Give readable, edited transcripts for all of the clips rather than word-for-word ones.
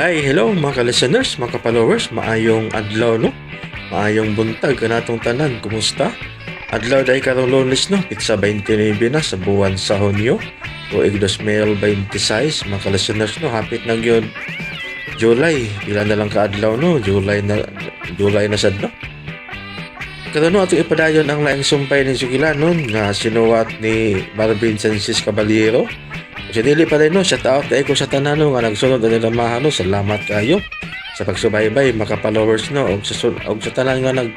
Ay, hello mga ka-listeners, mga ka-followers, maayong adlaw, no? Maayong buntag kanatong tanan, kumusta? Adlaw dahil karong Lunes, no? Pitsa 29 na sa buwan sa Hunyo, tuig 2026, mga ka-listeners, no? Hapit na gyud July, pila na lang kaadlaw, no? July na sad, no? Karon no, atong ipadayon ang laing sumpay ni Sugilanon nga sinuwat ni Marvin Sanchez Caballero. Sa dili pa rin, no, shout out dahil ko sa tanan, no, nga nagsunod na nilamahan, no, salamat kayo sa pagsubaybay mga followers, no, og sa og sa tanan nga nag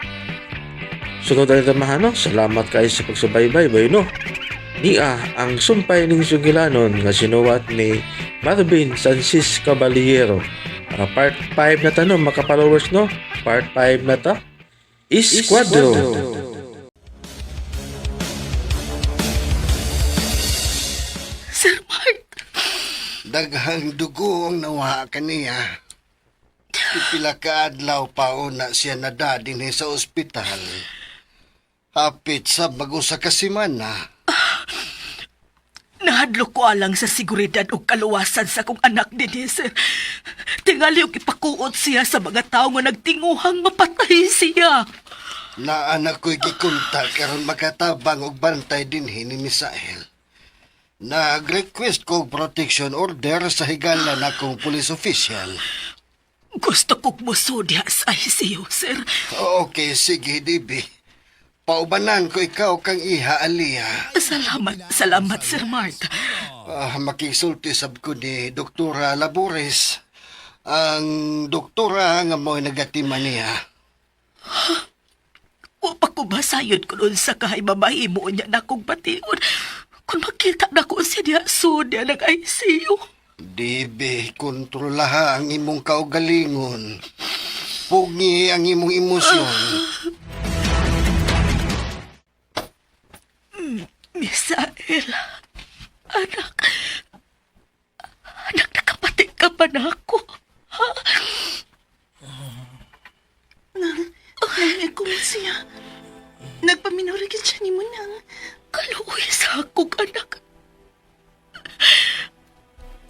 sunod na nilamahan, no, salamat kayo sa pagsubaybay boy, no. Nia ang sumpay ning Sugilanon nga sinuwat ni Marvin Sanchez Caballero. Part 5 na ta, no, mga followers, no. Part 5 na ta. Esquadro. Sir Mark, Daghang dugo ang nawa kaniya. Pipila ka adlaw pa una siya nada dinhi sa ospital. Hapit sa bago sa kasimana. Nahadlok ko alang sa seguridad ug kaluwasan sa akong anak dinhi, sir. Tingali og ipakuot siya sa mga tao nga nagtinguhang mapatay siya. Naanak ko'y gikontak karon makatabang og bantay dinhi ni Misael. Nag-request ko og protection order sa higala na akong police official. Gusto kong muso diha sa ICU, sir. Okay, sige, Dibi. Paubanan ko ikaw kang iha, Aliyah. Salamat, salamat, Sir Mark. Ah, makisulti sab ko ni Doktora Labores. Ang doktora nga mo'y nagatima niya. Wa pa ko basayod kun unsa kahay mamahimo niya na akong bation. Kung makita na ko siya diha sud diha nag ICU. Dibe, kontrolaha ang imong kaugalingon. Pugi ang imong emosyon. Misael, anak, anak, nakapati ka pa na ako. Ha? Nang, ko siya. Nagpaminurigid siya ni mo nang. Kaluoy sa akong anak.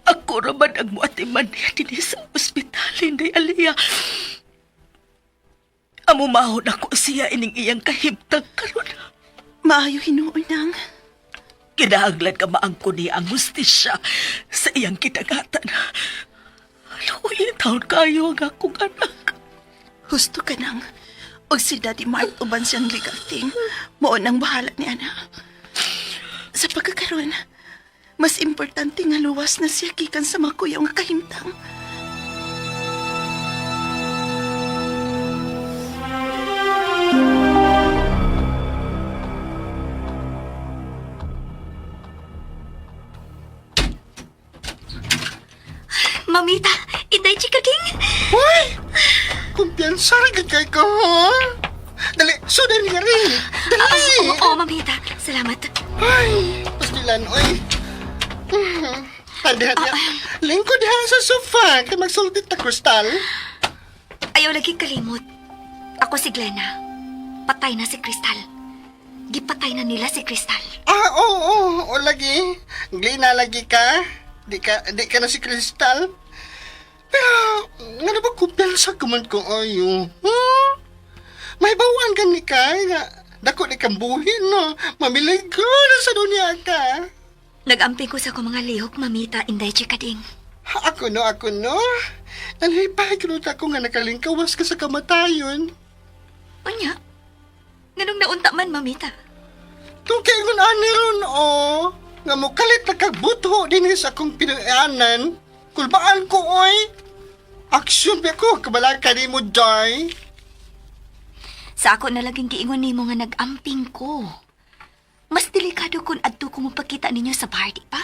Ako raman ang muatiman niya dinhi sa ospital, hindi Aliyah. Amumahon ako siya ining iyang kahimtang karon. Maayo hinuon nang. Kinahanglan ka maangko niya ang hustisya sa iyang kitagatan. Luoy taon kayo ang akong anak. Husto ka nang. Og si Daddy Mark uban siyang legal team. Mao nang bahala ni ana. Sa pagkakaroon, mas importante nga luwas na siya gikan sa makuyaw nga kahimtang. Mamita, Inday Chika King. Hoy! Kumpiyansa rin kay ko, ha? Dali, sudan nga rin. Dali! Ah, oo, oo, Mamita. Salamat. Ay, pastilan, oy. Handi, handi. Lingkod ha sa sofa, kay magsultit na kristal. Ayaw lagi kalimot. Ako si Glenna. Patay na si Crystal. Gipatay na nila si Crystal. Ah, oo, oo, oo, lagi. Glina lagi ka. Di ka na si Crystal. Pero, nga na ba kumpiyansa ka man ko ayo? Hmm? May bawaan ka ni ka, nga dako ni kang buhin, no? Mamilig ko na sa dunya ka. Nagamping ko sa akong mga lihok, Mamita, Inday Chika Ding. Ako no, ako no. Nalipay ko ako nga nakalingkawas ka sa kamatayon. Unya, nganong naunta man, Mamita? Tungkay ngon ani ron, oh. Nga mo kalit na kagbuto din sa akong pinaanan. Kulbaan ko, oy. Aksyon ba ko, kabalaka ni mo, Joy. Sa ako na laging giingon nimo nga nag-amping ko. Mas delikado kung adto ko mapakita ninyo sa bar, di ba?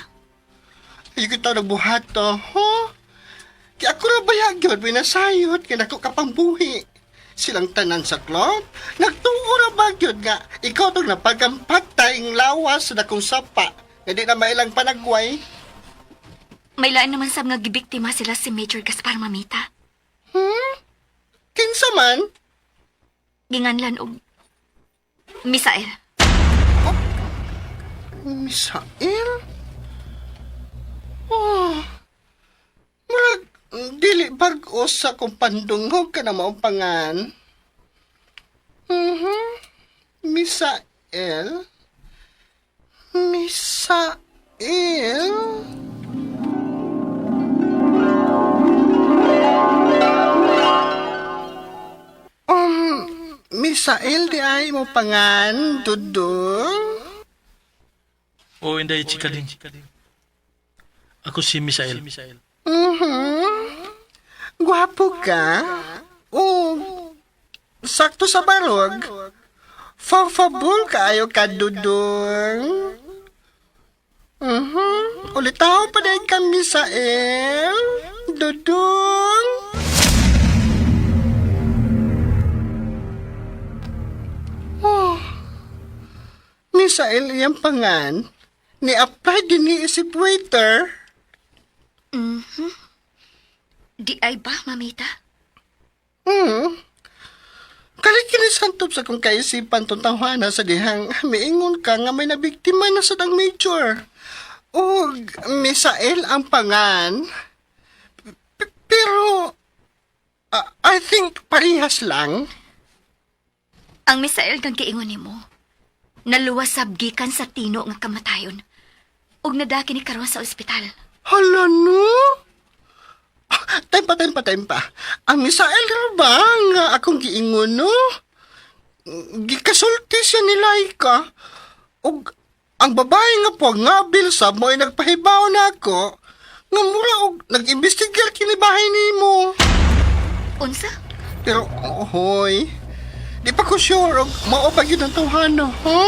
Ay, kita nagbuhat to, huh? Kaya ako ra bayag yun, binasayot, kaya nako ka pang buhi. Silang tanan sa club, nagtuo ra ba yun nga, ikaw tong napagampatay ang lawas sa dakong sapa, nga di na mailang panagway. May lain naman sab nga gibiktima sila si Major Gaspar, Mamita. Kinsa man? Ginganlan og Misael. Misael? Oh, murag, Dili bag-o sa kong pandungog ka na maumpangan. Misael? Misael? Misael di ay mo pangan, Dudong? Oo, Inday Chikaling. Ako si Misael. Gwapo ka? O, sakto sa barog? Favor kaayo ka, Dudong. Ulitaw pa din ka, Misael. Dudong. Oh. Misael iyang pangan. Ni-apply din ni isip waiter. Di ay ba, mamita? Kalit kinisantob sa kong kaisipan tong tawhana sa dihang miingon ka nga may nabiktima na sa dang major. O Misael ang pangan. Pero I think parehas lang. Ang Misael kang giingon nimo. Naluwas gikan sa tino nga kamatayon. Ug nadaki ni karon sa ospital. Hala no? Ah, Tempa, tempa, tempa. Ang Misael ra ba nga akong giingon no? Gikasulti siya ni Laika. Og ang babae nga po nga sa mo ay nagpahibaw na ako. Nga mura og nag-imbestigar kini bahay nimo. Unsa? Pero ohoy, di pa ko sure og mao pa gyud ang tawhana, ha?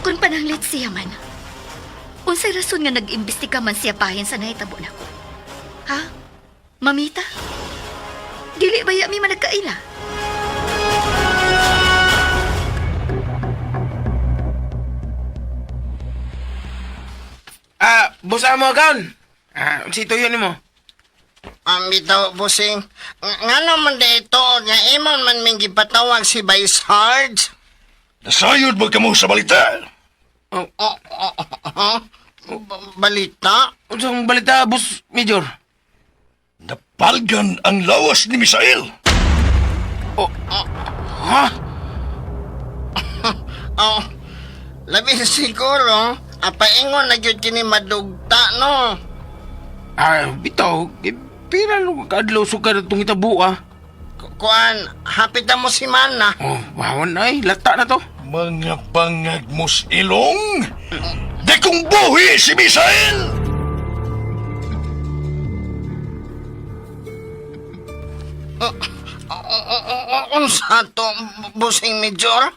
Kung pananglit siya man, unsay rason nga nag-imbestiga man siya bahin sa nahitabo nako? Ha? Mamita? Dili ba ya mi man nagkaila? Ah, boss amo account. Ah, si tuyo nimo. Ang bitaw, busing. Nga naman dito, nga imon man ming gipatawag si Vice Sarge. Nasayod ba kamo sa balita? Oh, Oh, oh, oh, oh. Balita? unsang balita, boss major? Napalgan ang lawas ni Misael. Ha? Oh, labi siguro, apaingon na gyud kini madugta, no? Ah, bitaw, eh, pira no kaadlaw sukad atong itabo ah. Kuan, hapit na mo si Mana. Oh, wawan ay, lata na to. Mga bangag mos ilong! Dakong buhi si Misael! Unsa to, busing major?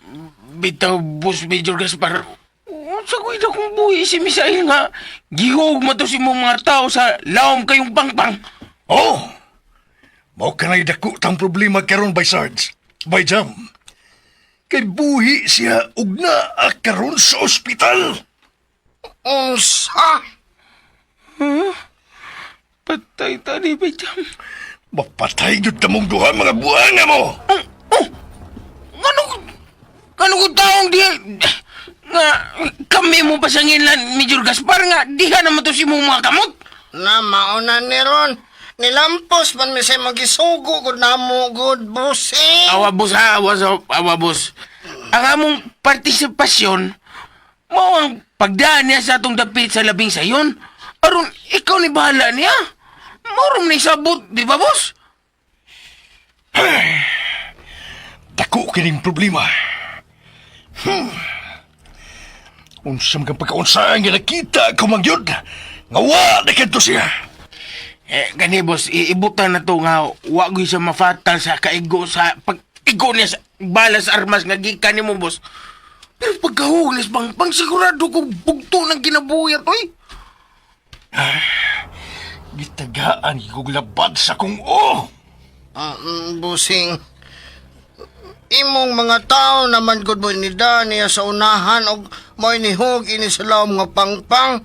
Bitaw, boss major Gaspar. Unsa ko ida kong buhi si Misael nga gihog mo to si mong mga tao sa laom kayong pangpang. Oh! Mao kanay dako tang problema karon by Sarge. By Jam. Kay buhi siya ug naa karon sa ospital. Unsa? Patay tani ba jam? Mapatay gyud kamong duha mga buanga mo. Ngano ngano ko taong di nga kami mo pasangin lang Major Gaspar nga diha naman to si mong mga kamot. Na mauna ni Ron. Nilampos man mi sa magisugo gud namo gud busing. Awa boss ha, awa, awa boss. Ang among partisipasyon mao ang pagdaan niya sa atong dapit sa labing sayon. Aron ikaw ni bahala niya. Mao ni sabot, di ba boss? Dako kining problema. Unsa man kang pagkaunsa ang nakita ko mangyud. Nga wa na kadto siya. Eh, gani boss, iibutan na to nga wa gyud siya mafatal sa kaigo sa pag-igo niya sa balas armas nga gikan nimo boss. Pero pagkahuglis bang pang sigurado ko bugto ng kinabuhi oy. Gitagaan kog labad sa kong o. Ah, busing. Imong mga tao naman gud mo ni niya sa unahan og mo'y nihog ini sa lawom nga pangpang.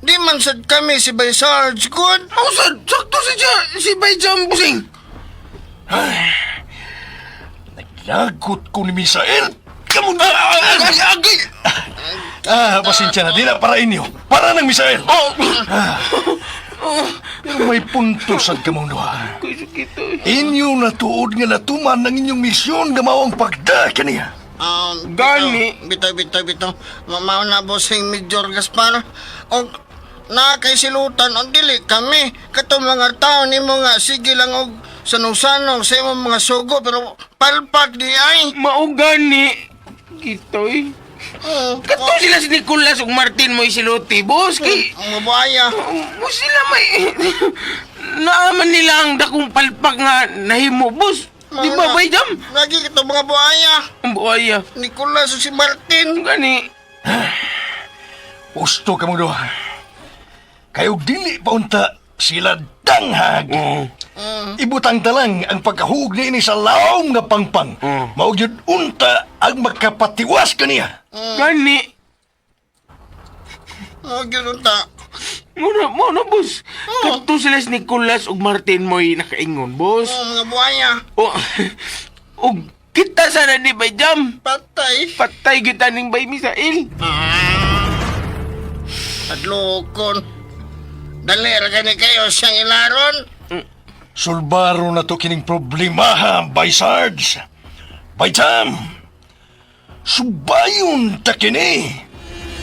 Di man sad kami si Bay Sarge gud. Mao sad sakto si siya, si Bay Jam busing. Naglagot ko ni Misael. Kamu na. Agay, agay. Ah, pasensya na. Di na para inyo. Para ng Misael. Oh! Pero may punto sad kamong duha. Kuy sakit. Inyo natuod nga natuman ng inyong misyon nga mao ang pagda kaniya. Gani. Bitaw, bitaw, bitaw. Mamaw na bossing Major Gaspar. Og na kay silutan ang dili kami. Katong mga tao ni mga sige lang og sanong-sanong sa imong mga sugo pero palpak di ay. Mao gani. Gitoy. Oh, Kato sila si Nicolas ug Martin mo isiluti, boss. Kay ang mabuhaya. mo sila may naaman nila ang dakong palpak nga nahimo, boss. Di ba bay jam? Lagi katong mga buhaya. Ang buhaya. Nicolas ug si Martin. Gani. Gusto kamong duha. Kay og dili pa unta sila danghag. Oh. Ibutang talang ang pagkahug niini sa laom nga pangpang. Mao gyud unta ang makapatiwas kaniya. Gani. Oh, gyud ta. Muna, muna, boss. Kato sila si Nicolas ug Martin mo'y nakaingon, boss. Oh, mga buhaya. O, og kita sana di bay jam. Patay. Patay kita ning bay Misael. Adlokon. Dali ra gani kayo siyang ilaron. Sulbaro na to kining problemaha, Bay Sarge. Bay Tam, subayon ta kini.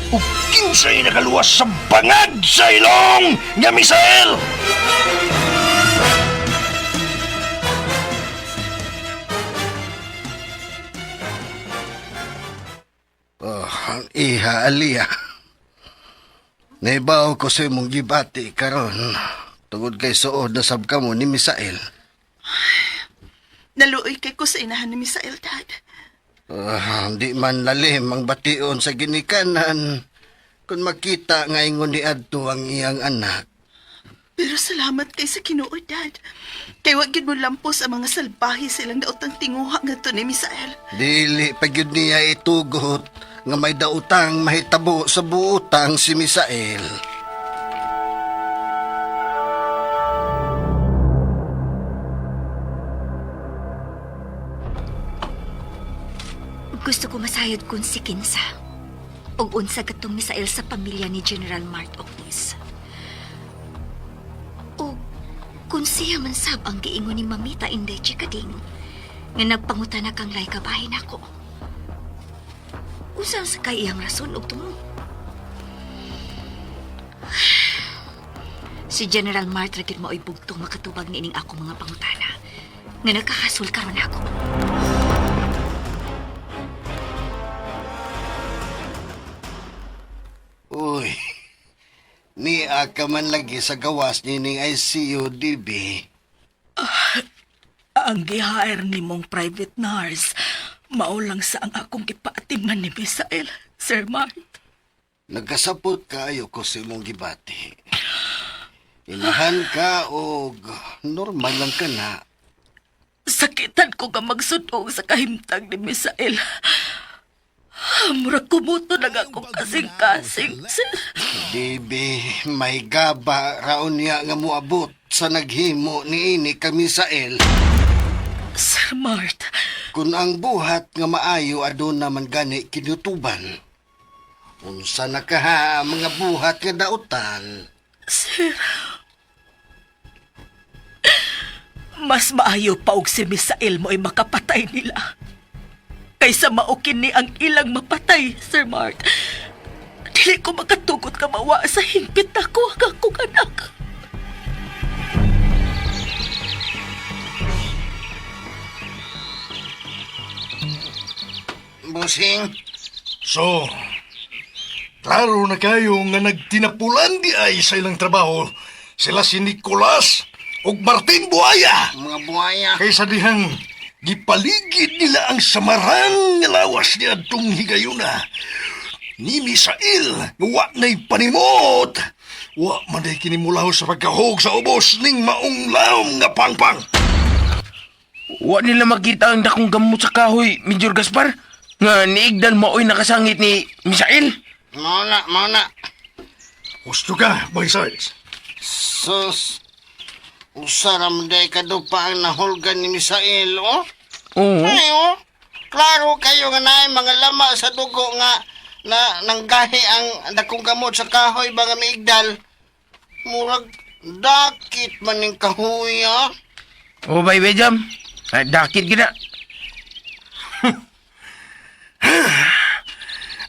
Ug kinsay nakaluwas sa bangag sa ilong nga Misael! Oh, iha, Alia. Naibaw ko sa imong gibati karon. Tungod kay suod na sab kamo ni Misael. Naluoy kay ko sa inahan ni Misael, Dad. Ah, di man lalim ang bation sa ginikanan kung makita nga ingon ni adto ang iyang anak. Pero salamat kay sa Ginoo, Dad. Kay wa gyud mo lampos ang mga salbahe silang daotang tinguha ngadto ni Misael. Dili pa gyud niya itugot nga may dautang mahitabo sa buotang si Misael. Gusto ko masayod kun si Kinsa. Ug unsa katong misail sa pamilya ni General Mart Octis. O kung siya man sab ang giingon ni Mamita Inday Chikading nga nagpangutana kang Laika bahin ako. Unsa sa kay iyang rason og tungo? Si General Mart ra gid mao'y bugtong makatubag niining ako mga pangutana nga nakahasol karon ako. Uy, niya ka man lagi sa gawas nining ICU, DB. Ang gihire ni mong private nurse, mao lang sa ang akong gipaatiman ni Misael, Sir Mart. Nagkasapot kaayo ko sa imong gibati. Inahan ka og normal lang ka na. Sakitan ko nga magsudong sa kahimtang ni Misael. Murag kumuto na nga akong kasing-kasing, sir. DB, may gaba raon niya nga moabot sa naghimo ni ini ka Misael. Sir Mart, Kung ang buhat nga maayo aduna man gani kinutuban. Unsa na kaha ang mga buhat nga dautan. sir. Mas maayo pa og si Misael mo ay makapatay nila. Kaysa maukin ni ang ilang mapatay, Sir Mart. Dili ko makatugot ka mawa sa hingpit ako ang akong anak. Busing, So, klaro na kayo nga nagtinapulan di ay sa ilang trabaho sila si Nicolas ug Martin Buaya. mga buhaya. Kaysa dihang gipaligid nila ang samaran nga lawas ni adtong higayuna. Ni Misael, nga wa na'y panimot. Wa man day kinimulaw sa pagkahog sa ubos ning maong laom nga pangpang. Wa nila makita ang dakong gamot sa kahoy, Major Gaspar. Nga niigdan maoy nakasangit ni Misael. Mao na, mao na. Gusto ka, Boy Sarge? Sus, usa ra man day kadupa ang nahulgan ni Misael, oh. Oo. Ay, oh. Klaro kayo nga naay mga lama sa dugo nga Na nanggahi ang dakong gamot sa kahoy ba nga miigdal. Murag dakit man ning kahoy ah. O, bay, bay, Jam. Ay, dakit gina.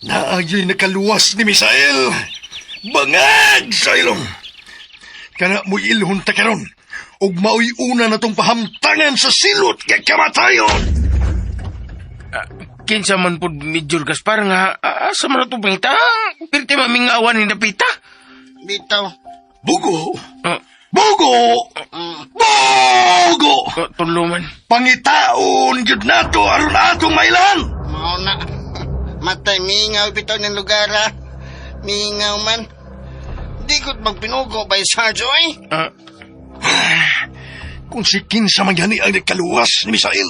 Naagyo'y nakaluwas ni Misael. Bangag sa ilong. Kana mo'y ilhon ta karon. Ug mao'y una na tong pahamtangan sa silot kay kamatayon. Kinsa man po Major Gaspar nga, asa man na ito pangita? Pirti mamingawan ni Dapita. Bitaw. Bugo! Ah, Bugo! Bugo! tuluman. Pangitaon gyud nato aron atong mailan. Mao na. Matay, mingaw bitaw ng lugar ah. Mingaw man. Di ko't magpinugo by Sarge, oy. Ah, Kung si kinsa man gani ang nagkaluwas ni Misael,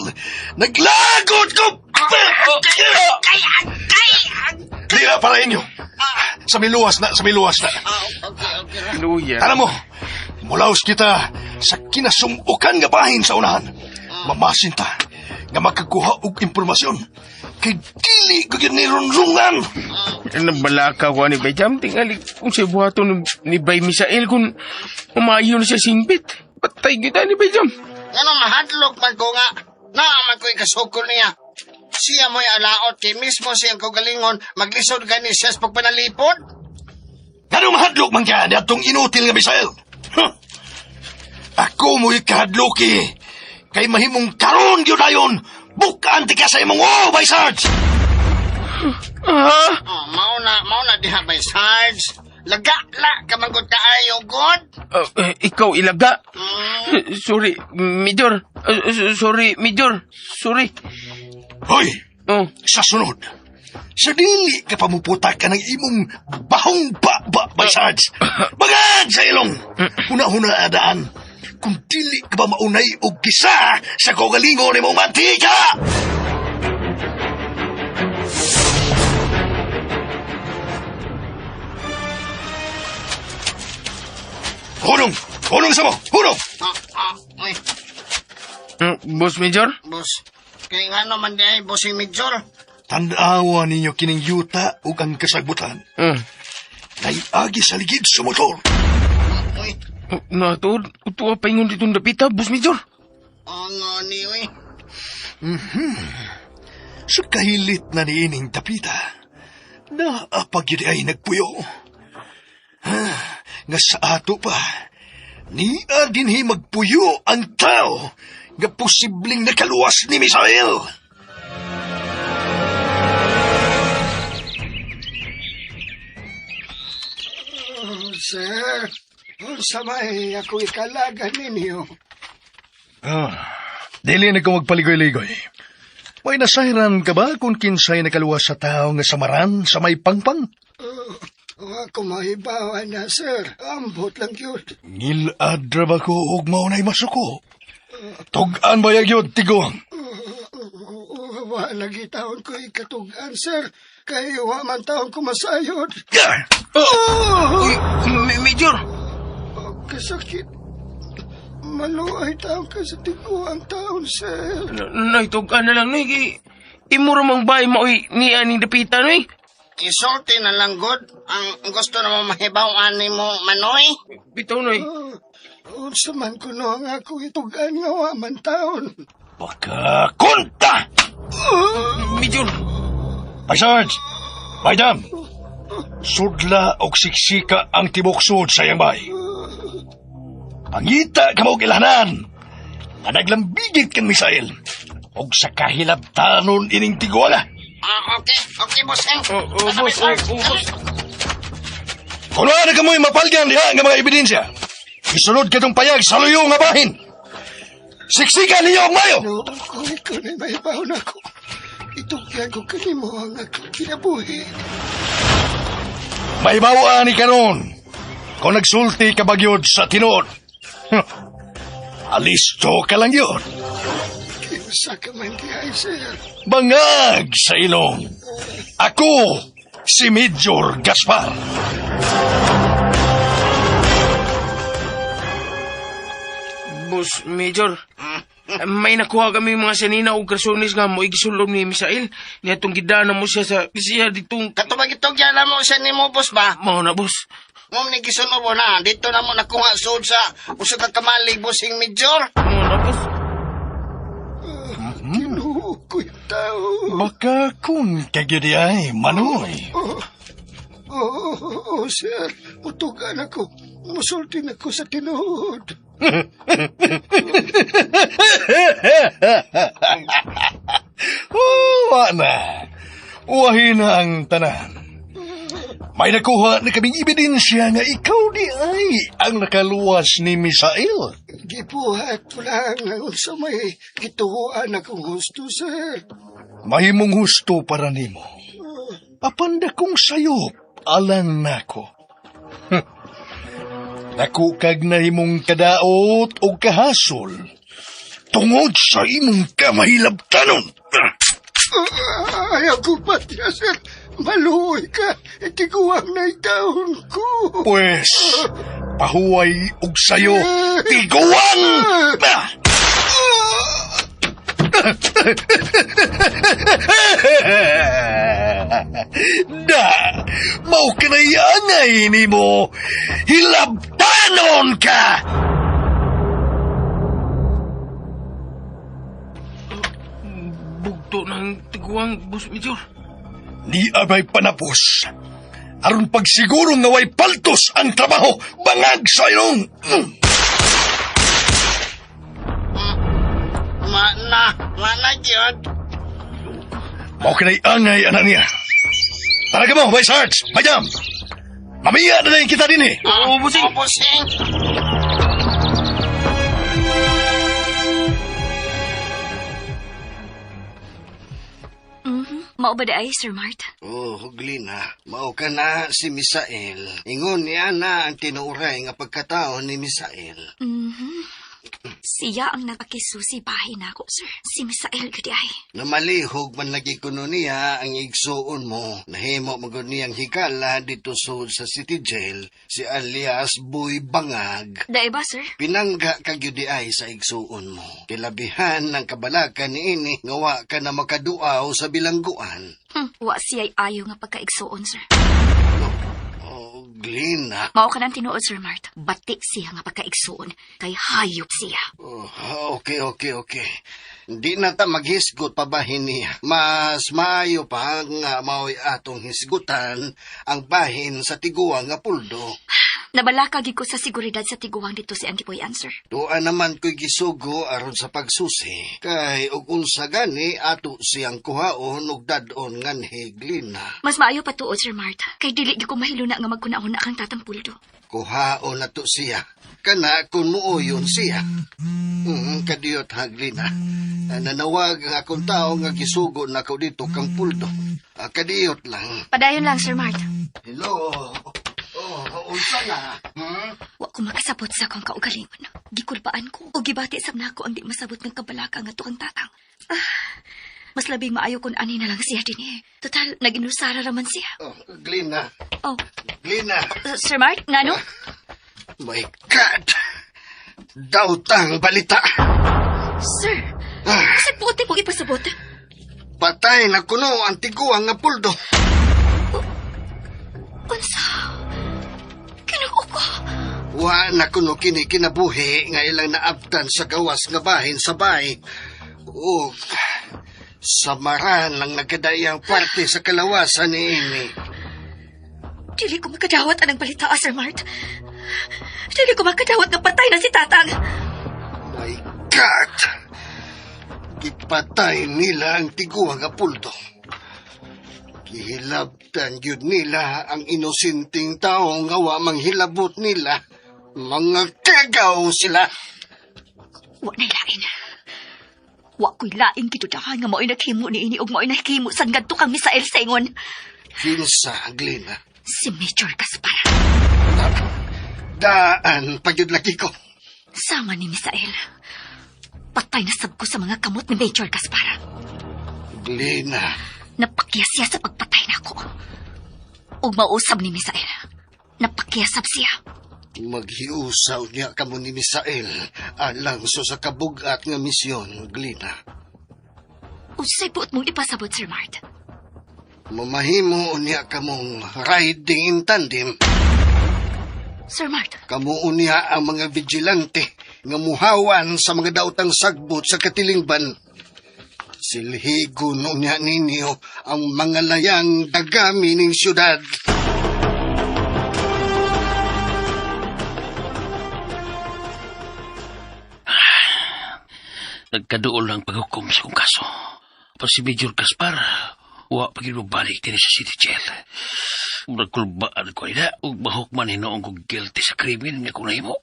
naglagot ko! Dira para inyo. Sa miluwas na, sa miluwas na. Ah, okay, okay ra. luya. Tara mo, mulaos kita sa kinasumukan nga bahin sa unahan. Mamasin ta nga makakuha og impormasyon. Kay dili ko gyud nirunrungan. Nabalaka ko ni Bay Jam. Tingali kung sa buhaton ni Bay Misael kung umayo na siya sinbit. Patay kita ni Bay Jam. Ngano mahadlok man ko nga. Naaman ko ikasukol niya. Siya mo'y alaot kay mismo siyang kaugalingon maglisod gani siya sa pagpanalipod. Ngano mahadlok man ka atong inutil nga Misael? Huh. Ako mo'y kahadloki. Kay mahimong karon gyud ayon. Bukaan ti ka sa imong oh, Bay Sarge. Ah! Oh, mao na diha by Sarge. Laga la ka man gud kaayo god. Ikaw ilaga. Mm. Sorry, Major. Sorry, Major. Sorry. Hoy, Oh, sa sunod. Sa dili ka pamuputak ka ng imong bahong ba ba Bay Sarge. Bagad sa ilong. Huna-huna adaan. Kung dili ka ba maunay og kisa sa kaugalingon imong mantika. Hunong! Hunong sa mo! Hunong! Ah, ah, uy, Boss Major? boss. Kay ngano man di ay bossing Major. Tanawa ninyo kining yuta ug ang kasagbutan. Naiagi sa ligid sa motor. Uy, Oh, Natuod, uto pa ingon ditong dapita, Boss Major. oh, no, ni uy. Sa kahilit na niining tapita, naapag yun ay nagpuyo. Ha, nga sa ato pa, niya dinhi magpuyo ang tao nga posibleng nakaluwas ni Misael. Sir, unsa may ako ikalagan ninyo? Ah, dili na ko magpaligoy-ligoy. May nasahiran ka ba kung kinsay nakaluwas sa tao nga samaran sa may pangpang? Ako mahibawa na, sir. Ambot lang yun. Ngilad ra ba ko og maunay masuko? Tug-an ba yun, tiguang? Wa lagi taon ko ikatugan, sir. Kay wa man taon ko masayod. Yeah! Oh! Uy, Major! Kasakit. Maluay taon ka sa tiguang taon, sir. Naitugan na lang, noy. Kay, imo ra mang bahay maoy ni aning dapita, noy. Isulti na lang, good. Ang gusto na mo mahibaw ani mo, Manoy. Bitaw, noy. Unsa man kuno ang ako itugan nga wa man taon. Baka kunta! Major! Bay Sarge! Bay Dam! Sudla og siksika ang tibok sud sa iyang bay. Pangita ka mo og ilhanan! Nga naglambigit kang misail. Og sa kahilabtanon ining tiguala. Ah, okay. Okay, boss. Oh, oh, boss, oh, oh, boss. Kung na kamoy mapalgan diha nga mga ebidensya, isunod katong payag sa luyo nga bahin. Siksika ninyo ang mayo! No, kung ikaw na mahibaw na ako. Itugyan ko kanimo ang akong kinabuhi. Mahibawa ni karon. Kung nagsulti ka bagyod sa tinuod. Huh. Alisto ka lang yun. Kinsa ka man di ay, sir. Bangag sa ilong. Ako, si Major Gaspar. Boss Major. May nakuha kami mga sanina og karsones nga mo igisulom ni Misael. Niya tong gidana mo siya sa siya ditong Katubag itong yan mo siya ni mo, boss ba? Mao na, boss. Mo ni gisunob na. Dito na mo nakuha sud sa usa ka kamali, bossing major. Mao na, boss. Ginoo ko yung tao. Baka kun kagidi ay, Manoy. Oo, oh, sir. Utugan ako. Musulti na ko sa tinuod. Oh, wa na. Uwahin na ang tanan. May nakuha na kaming ebidensya nga ikaw di ay ang nakaluwas ni Misael. Gibuhat ko lang ang unsa may gituhuan akong gusto, sir. Mahimong husto para nimo. Apanda kong sayop, alang nako. Dako kag nahimong kadaot o kahasol tungod sa imong kamahilabtanon. Ayaw ko patya, sir. Maluoy ka. Tiguang na itaon ko. Pwes, pahuway og sayo, tiguang! Ah! Da, mao kanay angay nimo. Hilabtanon ka! Bugto ng tiguang, boss major. Ni abay panapos. Aron pagsiguro nga way paltos ang trabaho, bangag sa ilong. Mana, mana yun. Mao kanay angay anak niya. Talaga mo, Vice Hearts, Madam. Mamiya na lang kita din eh. Oo, bossing. Oo, bossing. Mao ba di ay, Sir Mart? Oh, Glina, mao ka na si Misael. Ingon niya na ang tinuuray nga pagkatao ni Misael. Siya ang nakakisusi bahay nako, sir. Si Misael gud ay. Namalihog man lagi kuno niya ang igsuon mo. Nahimo man gud niyang hikala dito sud sa city jail si alias Boy Bangag. Dai ba, sir? Pinangga ka gyud di ay sa igsuon mo. Kilabihan ng kabalaka niini nga wa ka na makaduaw sa bilangguan. Wa siya'y ayo nga pagkaigsuon, sir. Oh, Glina. Mao ka nang tinuod, Sir Mart. Bati siya nga pagkaigsuon. Kay hayop siya. Oh, okay. Di na ta maghisgot pa bahin niya. Mas maayo pa nga mao'y atong hisgutan ang bahin sa tiguang nga puldo. Nabalaka gid ko sa seguridad sa tiguang dito si Antipoy sir. Tuan naman ko'y gisugo aron sa pagsusi. Kay og unsa gani ato siyang kuhaon og dad-on nganhi Glina. Mas maayo pa tuod, Sir Mart. Kay dili gid ko mahiluna nga magkunahuna kang tatang puldo. Kuhaon na to siya. Kana kung muuyon siya. Kadiyot ha, Glina. Nanawag ang akong tao nga gisugo na ko dito kang puldo. Kadiyot lang. Padayon lang, Sir Mart. Hello. Oh, unsa na? Hmm? Wa ko makasabot sa akong kaugalingon. Gikulpaan ko o gibati sab nako ang di masabot ng kabalaka nga kang tatang. Mas labing maayo kung ani na lang siya dinhi. Total, naginusara raman siya. Oh, Glina. Oh, Glina. Sir Mart, ngano? My God! Dautang balita. Sir, sa puti mong ipasabot. Patay na kuno ang tiguang nga puldo. Unsa? Kinuko ko. Wa na kuno kini kinabuhi nga ilang naabtan sa gawas nga bahin sa bay. Ug samaran ang nagkadayang parte sa kalawasan ni ini. Dili ko makadawat anang balita, Sir Mart. Dili ko makadawat nga patay na si Tatang. My God! Gipatay nila ang tiguang nga puldo. Gihilabtan gyud nila ang inosinting tao nga wa manghilabot nila. Mga kagaw sila. Wa na'y lain. Wa ko'y laing gitudahan nga mao'y naghimo ni ini ug mao'y nahimo sa ngadto kang Misael Sengon. Kinsa, Glina. Si Major Gaspar. Daan pagyud lagi ko. Sama ni Misael. Patay na sab ko sa mga kamot ni Major Gaspar. Glina, Napakyas siya sa pagpatay nako. Ug mausab ni Misael. Napakyasab siya. Maghiusaw niya kamo ni Misael alang sa kabugat nga misyon, Glina. Unsay buot mong ipasabot, Sir Mart? Mamahimo niya kamong riding in tandem. Sir Mart, Kamo unya ang mga vigilante nga muhawan sa mga daotang sagbot sa katilingban. Silhigon unya ninyo ang mga layang dagami ning syudad. Nagkaduol ang paghukom sa kong kaso. Pa si Major Gaspar, wa pa gyud mobalik dinhi sa City Jail. Nagkulbaan ko nila ug mahukman hinuon ko guilty sa krimen nga akong nahimo.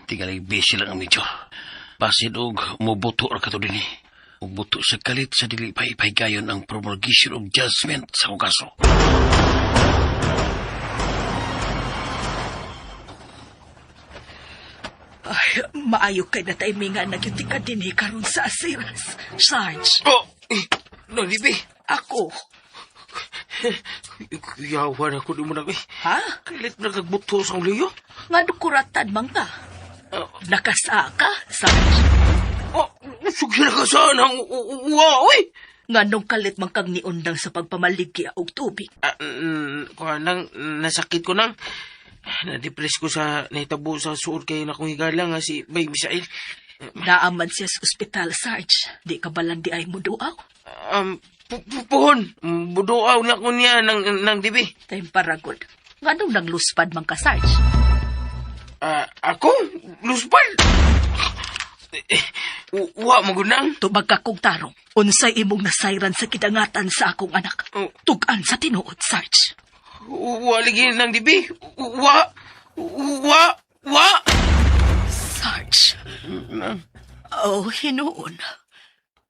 Tingali busy lang ang Major. Basin og mobuto ra kato dinhi. Ug buto sa kalit sa dili pa ipahigayon ang promulgation of judgment sa akong kaso. Ay, maayo kay na timingan na gyud ka dinhi karon sa Asiras. Sarge, Oh! No, libi. ako. Yawan ako di mo na. Ha? Kalit na kagbuto sa akong liyo. Nga kuratan man ka. Nakasaka, Sarge. Oh, sugyan ka saan ang uwa, uy! Nga nung kalit man kang niundang sa pagpamaligya og tubig. Ah, kuha nang, nasakit ko nang. Na-depress ko sa nahitabo sa suod kay na kong higala nga si Bay Misael. Naaman siya sa ospital, Sarge. Di ka balang di ay mo duaw. Puhon, buduaw na ko niya ng dibi. Tayong paragod. Nga nung nangluspad man ka, Sarge. Ah, ako? Luspal? Eh, Wa, magunang. Tubag ka kong tarong. Unsay imong nasayran sa kidangatan sa akong anak. Oh. Tugan sa tinuod, Sarge. Wa, lagi ng dibi. Wa, wa, wa. Sarge. Oh, hinuon.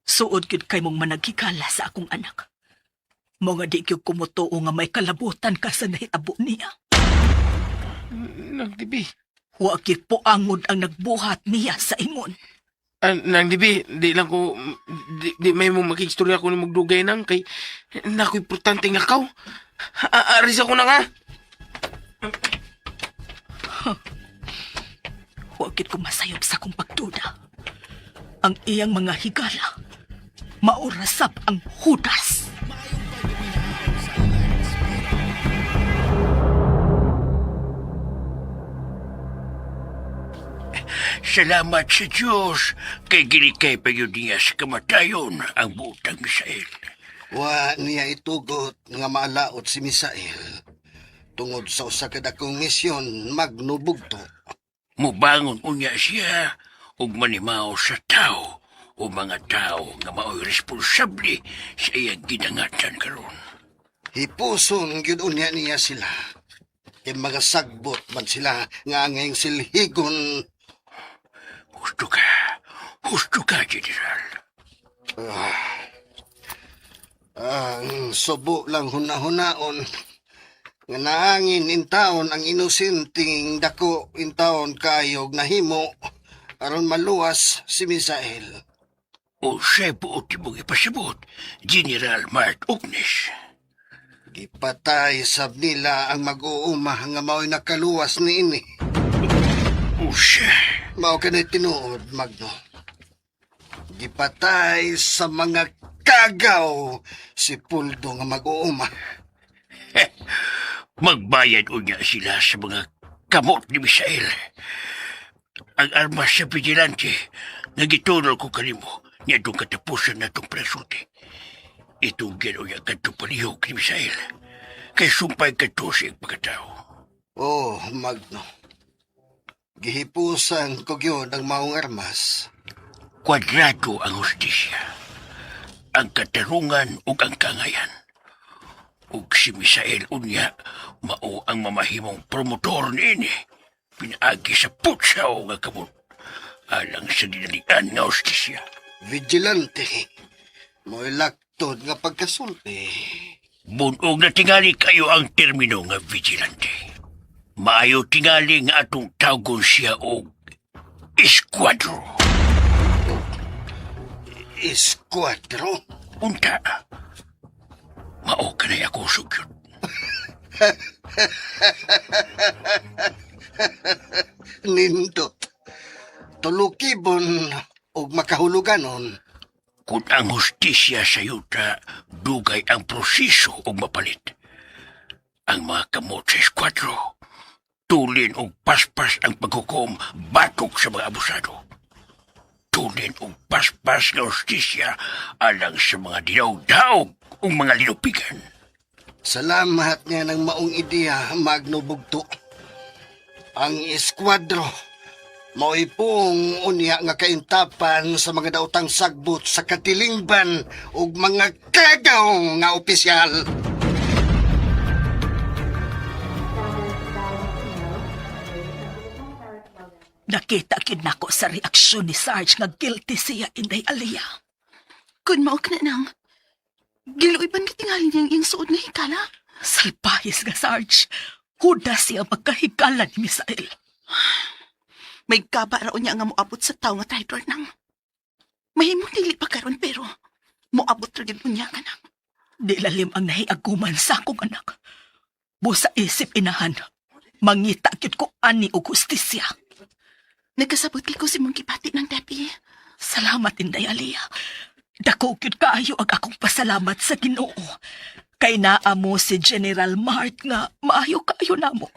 Suod gyud kay mong managhikala sa akong anak. Mo nga di gyud kumutuo nga may kalabutan ka sa nahitabo niya. Nang dibi. Wa gyud poangod ang nagbuhat niya sa imon. Ah, nang dibi, di lang ko, di may mo makikstorya ko ni magdugay nang kay nako importante nga lakaw. Aris ako na nga. Wa gyud ko masayop sa akong pagduda. Ang iyang mga higala, maurasap ang hudas. Salamat sa Diyos kay gilikay pa yun niya sa kamatayon ang butang Misael. Wa niya itugot nga maalaot si Misael. Tungod sa usa ka dakong misyon magnubugto. Mubangon unya siya ug manimaw sa tao o mga tao nga mao'y responsable sa iyang gidangatan karon. Hipuson gyud unya niya sila. Kay mga sagbot man sila nga angayng silhigon. Husto ka. Husto ka, General. Ang subo lang hunahunaon nga naangin intaon ang inosenteng dako intaon kayog nahimo aron maluwas si Misael. O siya'y buot imong ipasabot, General Mart Ugnes. Gipatay sab nila ang mag-uuma nga mao'y nakaluwas niini. O siya. Mao kanay tinuod, Magno. Gipatay sa mga kagaw si Puldo nga mag-uuma. Magbayad unya sila sa mga kamot ni Misael. Ang armas sa vigilante nga gitunol ko kanimo niya itong katapusan na itong presulti. Itong unya kadto palihog ni Misael. Kay sumpay kadto sa iyang pagkatao. Oh, Magno. Gihipusan ko gyud ang maong armas. Kwadrado ang hustisya, ang katarungan ug ang kangayan. Ug si Misael unya mao ang mamahimong promotor niini. Pinaagi sa putsaw nga kamot alang sa dinalian nga hustisya. Vigilante. Mo'y laktod nga pagkasulti. Bunog na tingali kayo ang termino nga vigilante. Maayo tingali nga atong tawgon siya og esquadro. Esquadro? Unta, mao kanay ako sugyot. Nindot. Tulukibon og makahuluganon. Kung ang hustisya sa yuta, dugay ang proseso og mapalit. Ang mga kamot sa eskwatro, tulin og paspas ang paghukom batok sa mga abusado. Tulin og paspas nga hustisya alang sa mga dinaw-daog ug mga linupigan. Salamat nga ng maong ideya, Magno Bugto. Ang eskwadro, mao'y pong unya nga kaintapan sa mga daotang sagbot sa katilingban ug mga kagaw nga opisyal. Nakita gyud nako sa reaksyon ni Sarge nga guilty siya, Inday Aliyah. Kun mao ka na nang, giluiban ka tingali niyang iyang suod nga hikala. Salpahis nga, Sarge. Huda siya magkahigala ni Misael. May gaba raw niya nga moabot sa tao nga traitor nang. Mahimong dili pa karon pero moabot ra gyud unya ka nang. Di lalim ang nahiaguman sa akong anak. Busa isip inahan. Mangita gyud ko ani og hustisya. Nagkasabot kay ko si mong gibati ng Debbie. Salamat, Inday Aliyah. Dako gyud kaayo ang akong pasalamat sa Ginoo. Kay naa mo si General Mart nga maayo kaayo namo.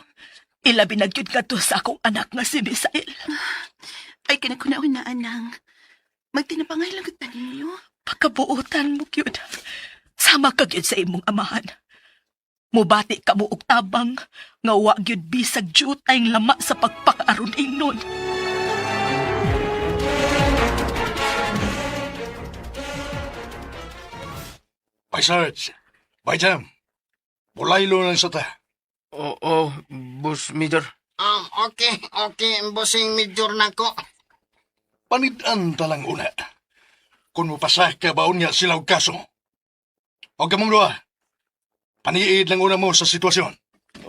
Ilabi na gyud kadto sa akong anak nga si Misael. Ay kinakunahunaan nang magtinabangay lang gud ta ninyo. Pagkabuotan mo gyud. Sama ka gyud sa imong amahan. Mubati ka mo og tabang nga wa gyud bisag jutay lama sa pagpakaaron ingnon. Bye, Sarge. Bye, Jam. Bulaylo lang sa ta. Oo, boss Major. Okay, okay, bossing major nako. Panidan talang una. Kung mapasa ka baon niya sila og kaso. O kamong duha. Paniid lang una mo sa sitwasyon.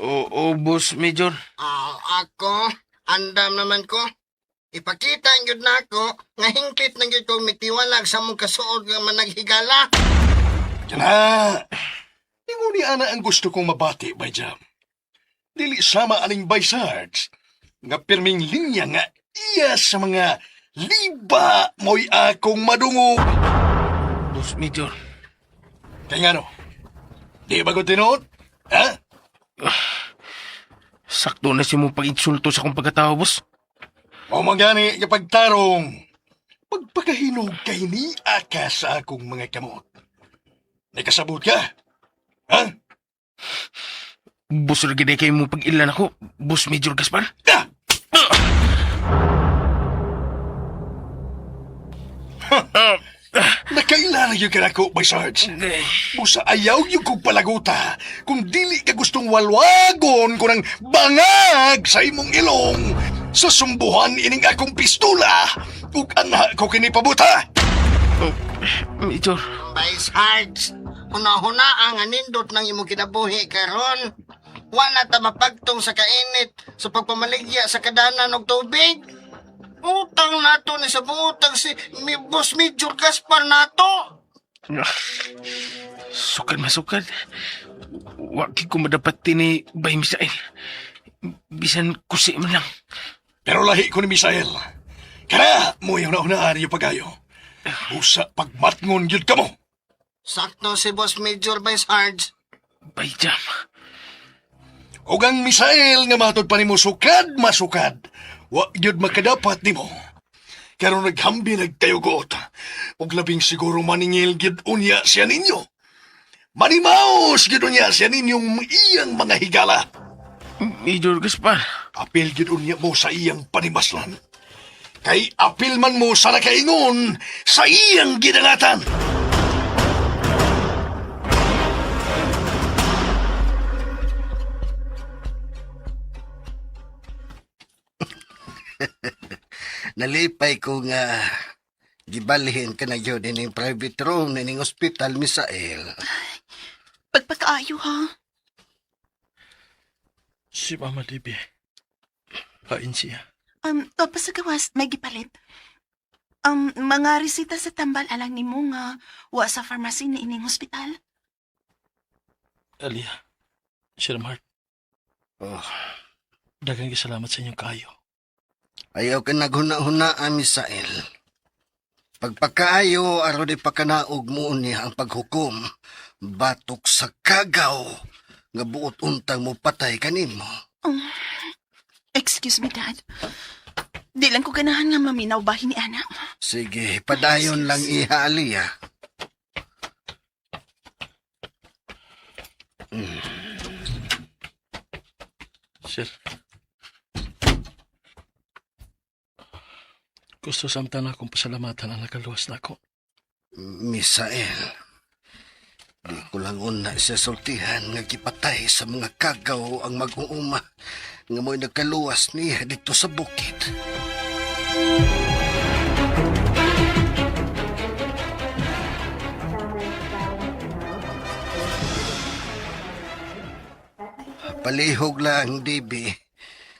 Oo, boss Major. Ah, ako, andam naman ko. Ipakita gyud nako nga hingpit na gyud kong mitiwalag sa mong kasuod nga managhigala. Yan na. Ingon ni ana ang gusto kong mabati, Bay Jam. Dili sama aning Bay Sarge. Nga pirming linya nga iya sa mga liba mo'y akong madungog. Boss Major. Kaya nga no, di ba ko tinuod? Ha? Sakto na siya mong pag-insulto sa akong pagkatao, boss. Mao man gani kapag tarong, pagpakahinog kay ni aka sa akong mga kamot. Nakasabot ka? Ha? Boss, lagi na kayo mong pag-ilan ako, boss Major Gaspar. Ah! Nakaila na yun kanako, my Sarge. Busa ayaw yung kong palaguta kung dili ka gustong walwagon ko ng bangag sa imong ilong sa sumbuhan ining akong pistola ug anak ko kini pabuta. Major. Vice Hearts, huna-huna ang anindot ng imong kinabuhi karon. Wala ta mapagtong sa kainit sa pagpamaligya sa kadanan og tubig. Utang nato ni sa buutang si mi Boss Major Gaspar nato. Sukad masukad. Waki ko madapat ni Bay Misael. Bisan kusi man lang. Pero lahi ko ni Misael. Kana mo yung naunaan yung pagayo. Busa pagmatngon gyud kamo. Sakto si Boss Major Vice Hearts. Bay Jam. Ug ang Misael nga matod pa nimo sukad masukad. Wa gyud makadapat nimo. Karon naghambi nagkayugot. Ug labing siguro maningil gyud unya siya ninyo. Manimaos gyud unya siya ninyong iyang mga higala. Major Gaspar. Apil gyud unya mo sa iyang panimaslan. Kay apil man mo sa nakaingon sa iyang gidangatan. Nalipay ko nga gibalhin ka na yun ining private room ining ospital, Misael. Pagpakaayo ha. Si Mama Debbie. Kain siya. Tapos sa gawas, may gipalit. Mga resita sa tambal alang nimo nga wa sa pharmacy ni ining hospital. Alia. Sir Mark, Oh, daghang salamat sa inyong kaayo. Ayaw ka naghuna-huna, Misael. Pagpakaayo, aron ipakanaog mo niya ang paghukom. Batok sa kagaw, nga buot untang mo patay kanimo. Excuse me, Dad. Di lang ko ganahan nga maminaw bahin ni Ana. Sige, padayon lang iha, Aliyah. Sir. Gusto samtang akong pasalamatan ang nakaluwas na ako. Misael, di ko lang una sa sultihan nga gipatay sa mga kagaw ang mag-uuma nga mo'y nagkaluwas niya dito sa bukid. Palihog lang, Dibi.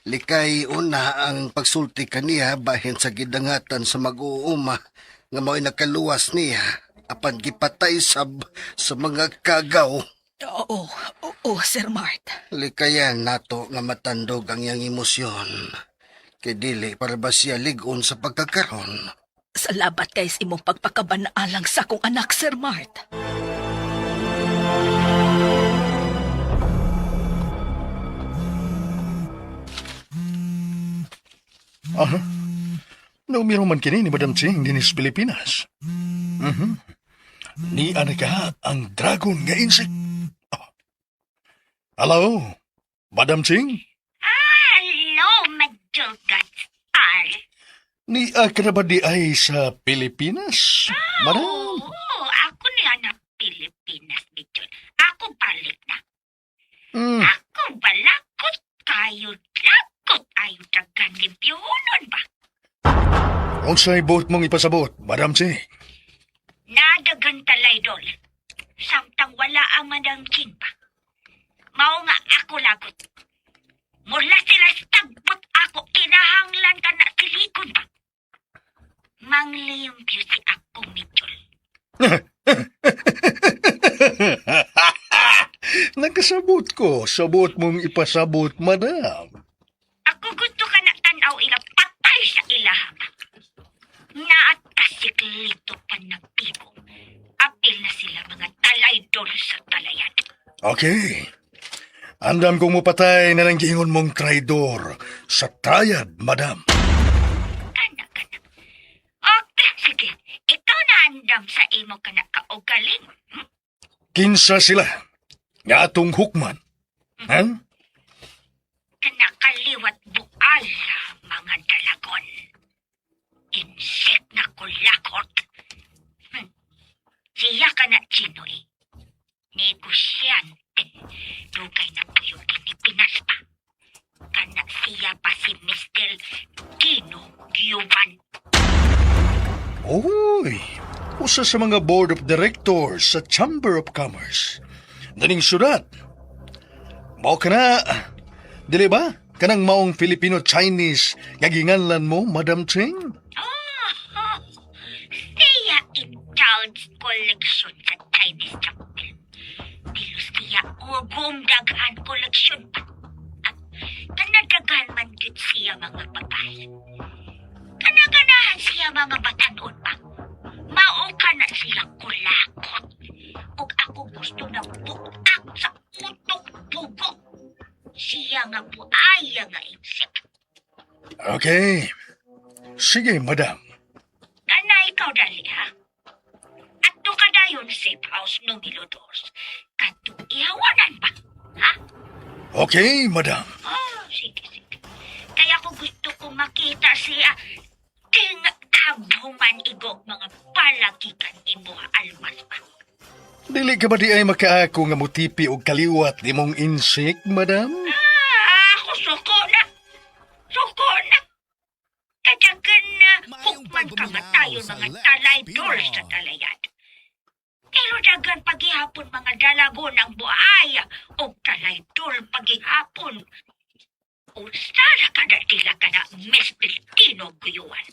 Likay una ang pagsulti kaniya bahin sa gidangatan sa mag-uuma nga mo'y nakaluwas niya apan gipatay sab sa mga kagaw. Oo, oo, Sir Mart. Likayan nato nga matandog ang iyang emosyon. Kay dili para ba siya ligon sa pagkakaron. Salamat kay sa imong pagpakabanaalang sa akong anak, Sir Mart. Aha. Naumiro man kini ni Madam Ching dinis Pilipinas. Ni ka ang dragon nga insect. Oh. Hello, Madam Ching? Hello, Madugat R. Ni ka na ba di ay sa Pilipinas? Madam? Oo, ako ni anak Pilipinas, Bichon. Ako balik na. Ako balakot kayo, lakot ayo dagan limpiyonon ba? Unsay buot mong ipasabot, Madam Ching? Nadagan talay dol. Samtang wala ang Madam Ching pa. Mao nga ako lagot. Mula sila stagbot ako, kinahanglan ka na silikon ba? Manglimpyo si ako, Mitchell. Nagkasabot ko sa buot mong ipasabot, Madam. Ako gusto ka na tanaw ila patay sa ilaha ba? Naat kasiklito pa ng pigo. Apil na sila mga talaydol sa talayan. Okay. Andam kong mupatay na lang giingon mong traidor sa triad, Madam. Kana, kana. Okay, sige. Ikaw na andam sa imo ka na kaugaling. Kinsa sila nga atong hukman. Ha? Kana kaliwat bual, mga dalagon. Insek na kulakot. Siya ka na, Chinoy. Negosyante. Dugay na puyo kinipinas pa. Kana siya pa si Mr. Tino Gyuban. Uy, usa sa mga board of directors sa Chamber of Commerce. Daning syudad. Mao ka na, dili ba? Kanang maong Filipino-Chinese nga ginganlan mo, Madam Ching? Oh, siya in child's collection sa Chinese Chapel. Pero siya ugong daghan collection pa. At kanadaghan man gyud siya mga babae. Kanaganahan siya mga batanon pa. Mao ka na siya kulakot. Ug ako gusto na buak sa utok dugo. Siya nga buaya nga insect. Okay. Sige, Madam. Kana ikaw dali ha. Adto ka dayon safe house numero dos. Kadto ihawanan ba? Ha? Okay, Madam. Oh, sige, sige. Kaya ko gusto ko makita siya. King man igo mga palagikan imo almas pa. Dili ka ba di ay makaako nga mutipi og kaliwat ni mong insect, Madam? Ah, ako suko na. Suko na. Kadagan na hukman ka matayo mga talay dol sa talayan. Pero dagan paghihapon mga dalagon ang buaya o talay dol paghihapon. Usara ka na tila ka na Mr. Tino Guyuan.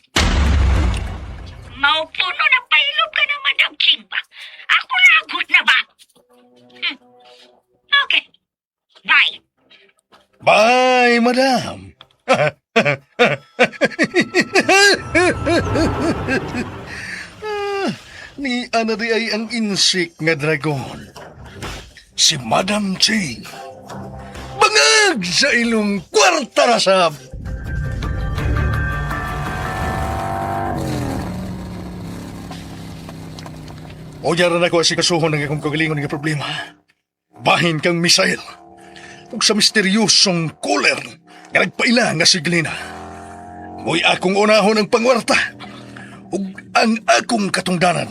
Maupuno na pailog ka na Madam Chingba. Ako lagot na ba? Okay. Bye. Bye, madam. Ah, ni ana di ay ang insik nga dragon. Si Madam Ching. Bangag sa ilong kwarta na sab. O na ko si kasuhon ng akong kagalingon nga problema. Bahin kang misail ug sa misteryosong cooler nga nagpaila nga si Glina. Mo'y akong unahon ang pangwarta ug ang akong katungdanan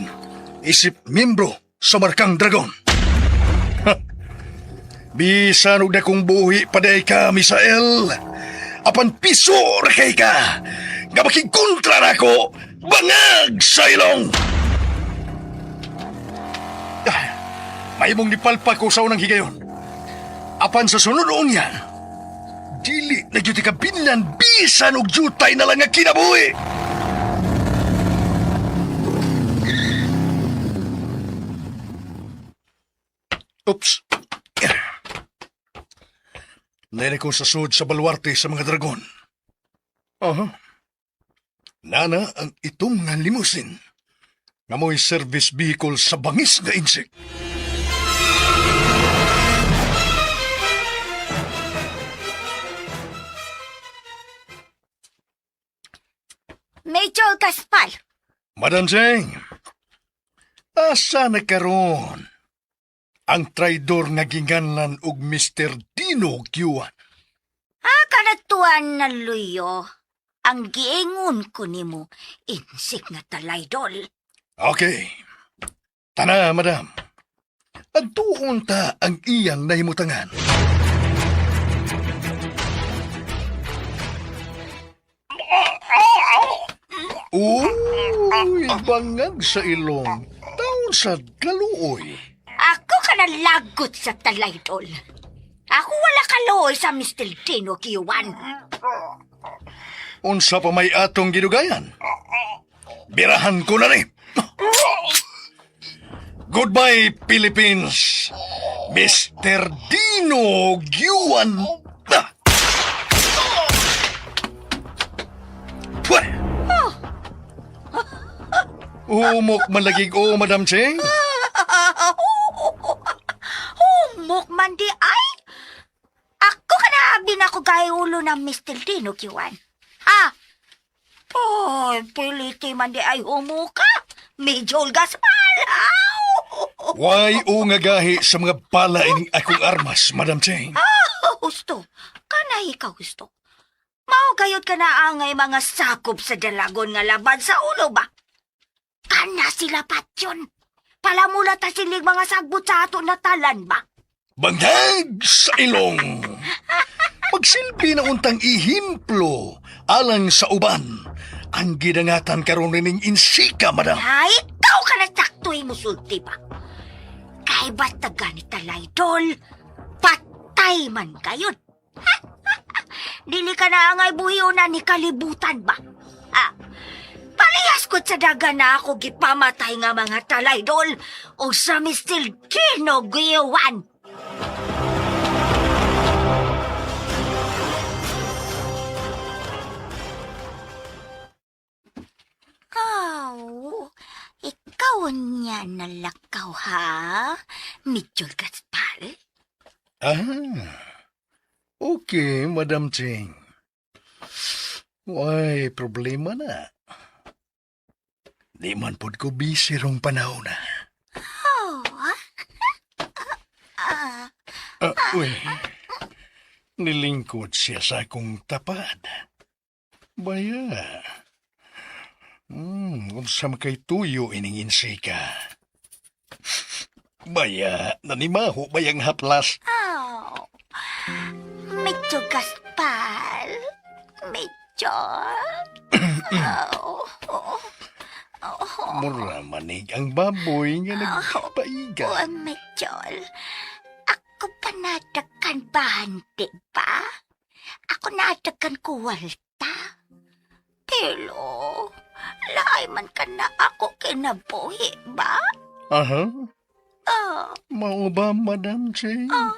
isip membro sa Markang Dragon. Ha. Bisan og dakong buhi paday ka, Misael. Apan piso ra kay ka. Nga makigkontra na ko, bangag sa ilong. Ah, mahimong nipalpa ko sa unang higayon. Apan sa sunod niya, dili na gyud ka binlan bisan og jutay na lang nga kinabuhi. Oops. Nene ko sa sud sa baluarte sa mga dragon. Aha. Nana ang itong nga limusin. Nga mo'y service vehicle sa bangis nga insect. Major Gaspar, Madam Cheng, asa na karon ang traidor nga ginganlan og Mr. Dino Gyuan? ah, kanatuan na luyo. Ang giingon ko nimo, insik nga talaydol. Okay. Tana, madam. Adtuon ta ang iyang nahimutangan. Uy, bangag sa ilong. Taon sa galuoy. Ako ka nalagot sa talaydol. Ako wala kaluoy sa Mr. Dino Kiwan. Unsa pa may atong gidugayan? Birahan ko na ni. Goodbye, Philippines. Mr. Dino Gyuan. Ah! Pweh! Umok malagig o, Madam Cheng. Humok man di ay. Ako ka na abi na ko gay ulo ng Mr. Dino Kiwan. Ha? Oy, piliti man di ay humuka. Medyo Gaspar. Aw! Why o nga gahi sa mga bala ining akong armas, Madam Cheng? Husto. Kanay ka husto. Mao gayud ka na angay mga sakop sa dalagon nga laban sa ulo ba? Kana sila patyon. Palamula ta silig mga sagbot sa ato na talan ba? Bangag sa ilong. Pagsilbi na untang ihimplo alang sa uban. Ang gidangatan karon nining insika, madam. Ay, ikaw ka na saktoy musulti ba? Kay basta ganit talaydol, patay man kayo. Dili ka na angay buhiyo na ni kalibutan ba? Ah, parehas ko't sa daga na ako gipamatay nga mga talaydol o sa Mr. Gino Giwan. Aw, ikaw niya nalakaw ha? Medyo Gaspar? Ah, okay, Madam Cheng. Way, problema na. Di man pod ko busy rong panahon na. Oh, ah? Ah, Ah, uy. Nilingkod siya sa akong tapad. Baya. Unsa man kay tuyo ining insika. Baya, nanimaho bayang haplas. oh. Medyo Gaspar. Medyo. Oh, oh, oh. Mura manig ang baboy nga nagpaiga. Oh, medyo. Ako pa nadakan bahante ba? Ako nadakan kuwalta. Pero, laay man ka na ako kinabuhi ba? Aha, Oh, mao ba, Madam Cheng? oh.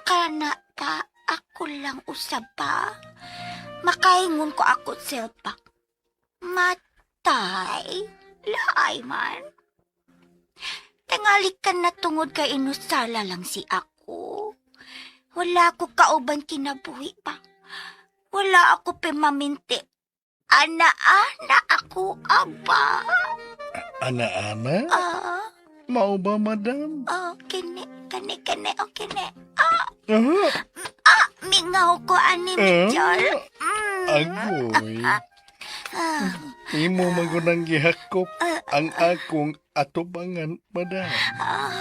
Kana pa, ako lang usab pa. Makaingon ko ako self pa. Matay, laay man. Tingali ka na tungod kay inusala lang si ako. Wala ko kauban kinabuhi pa. Wala ako pimaminti. Ana-ana ako, aba. Ana-ana? Ah, Mao ba, madam? oh, kini, kani, kani, oh, kini. Ah, Ah, ah, mingaw ko ani, Mitchell. Agoy. Ah, Imo magunang gihakop ang akong atubangan, madam. ah,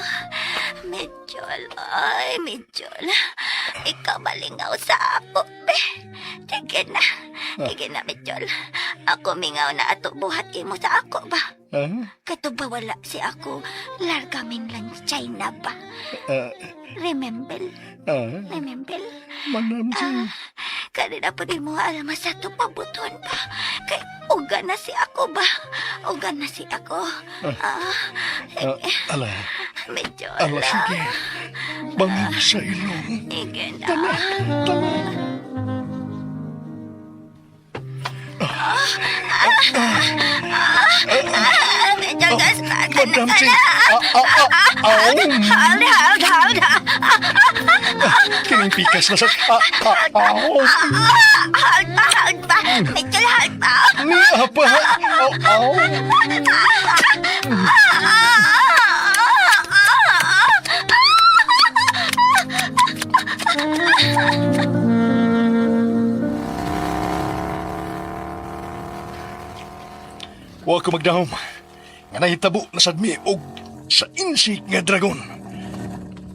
Mitchell, ay, Mitchell. Ikaw malingaw sa ako, be. Sige na, sige na, Mitchell. Ako mingaw na ato buhat imo sa ako ba? Ah, Kato ba wala si ako? Larga mainland China ba? ah, Remember? ah, Remember? Madam Ching. Ah, kanina pa di mo alam sa ato pabuton ba? Kay uga na si ako ba? Uga na si ako. Ah, Ah, ala, medyo ala, sige. Bangag sa ilong. Sige na. Tala, tala. Ah, medyo gas ka na Madam Ching. Ah, ah, ah, aw. Hold, hold, hold. Kining pikas na sa... Ah, ah, aw. Hold pa, hold pa. Medyo hold pa. Ni apa? Aw, aw. Wa ko magdahom. Nga nahitabo na sad mi og sa insik nga dragon.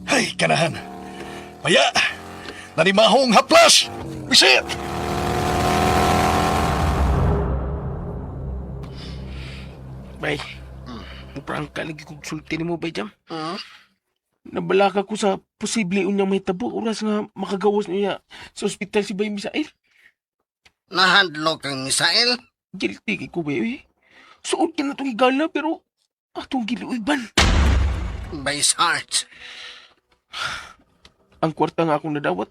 Hay, kanahan. Paya, nanimahong haplas! Bisit! Bay, muprangka lagi kong sulti nimo bay jam. Nabalaka ko sa posible unyang mahitabo oras nga makagawas niya sa ospital si Bay Misael. Nahandlok kang misael. Guilty kay ko bay uy. Suod ka na itong higala pero atong giluiban. By his heart. Ang kwarta nga akong nadawat.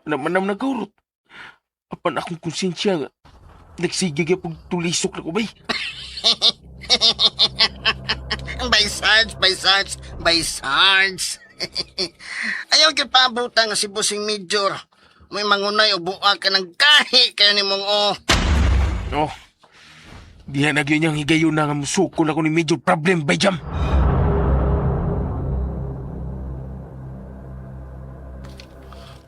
Namanam nagkaurot. Apan akong konsensya nga. Nagsige kaya pag tulisok na ko bay. By Sarge, by Sarge, by Sarge. Ayaw kay paabutan nga si Busing Major. May mangunay o buwa ka ng gahi kayo ni mong o. Oh. Diha na gyud niyang higayon na nga musukol ako ni major problem bay jam.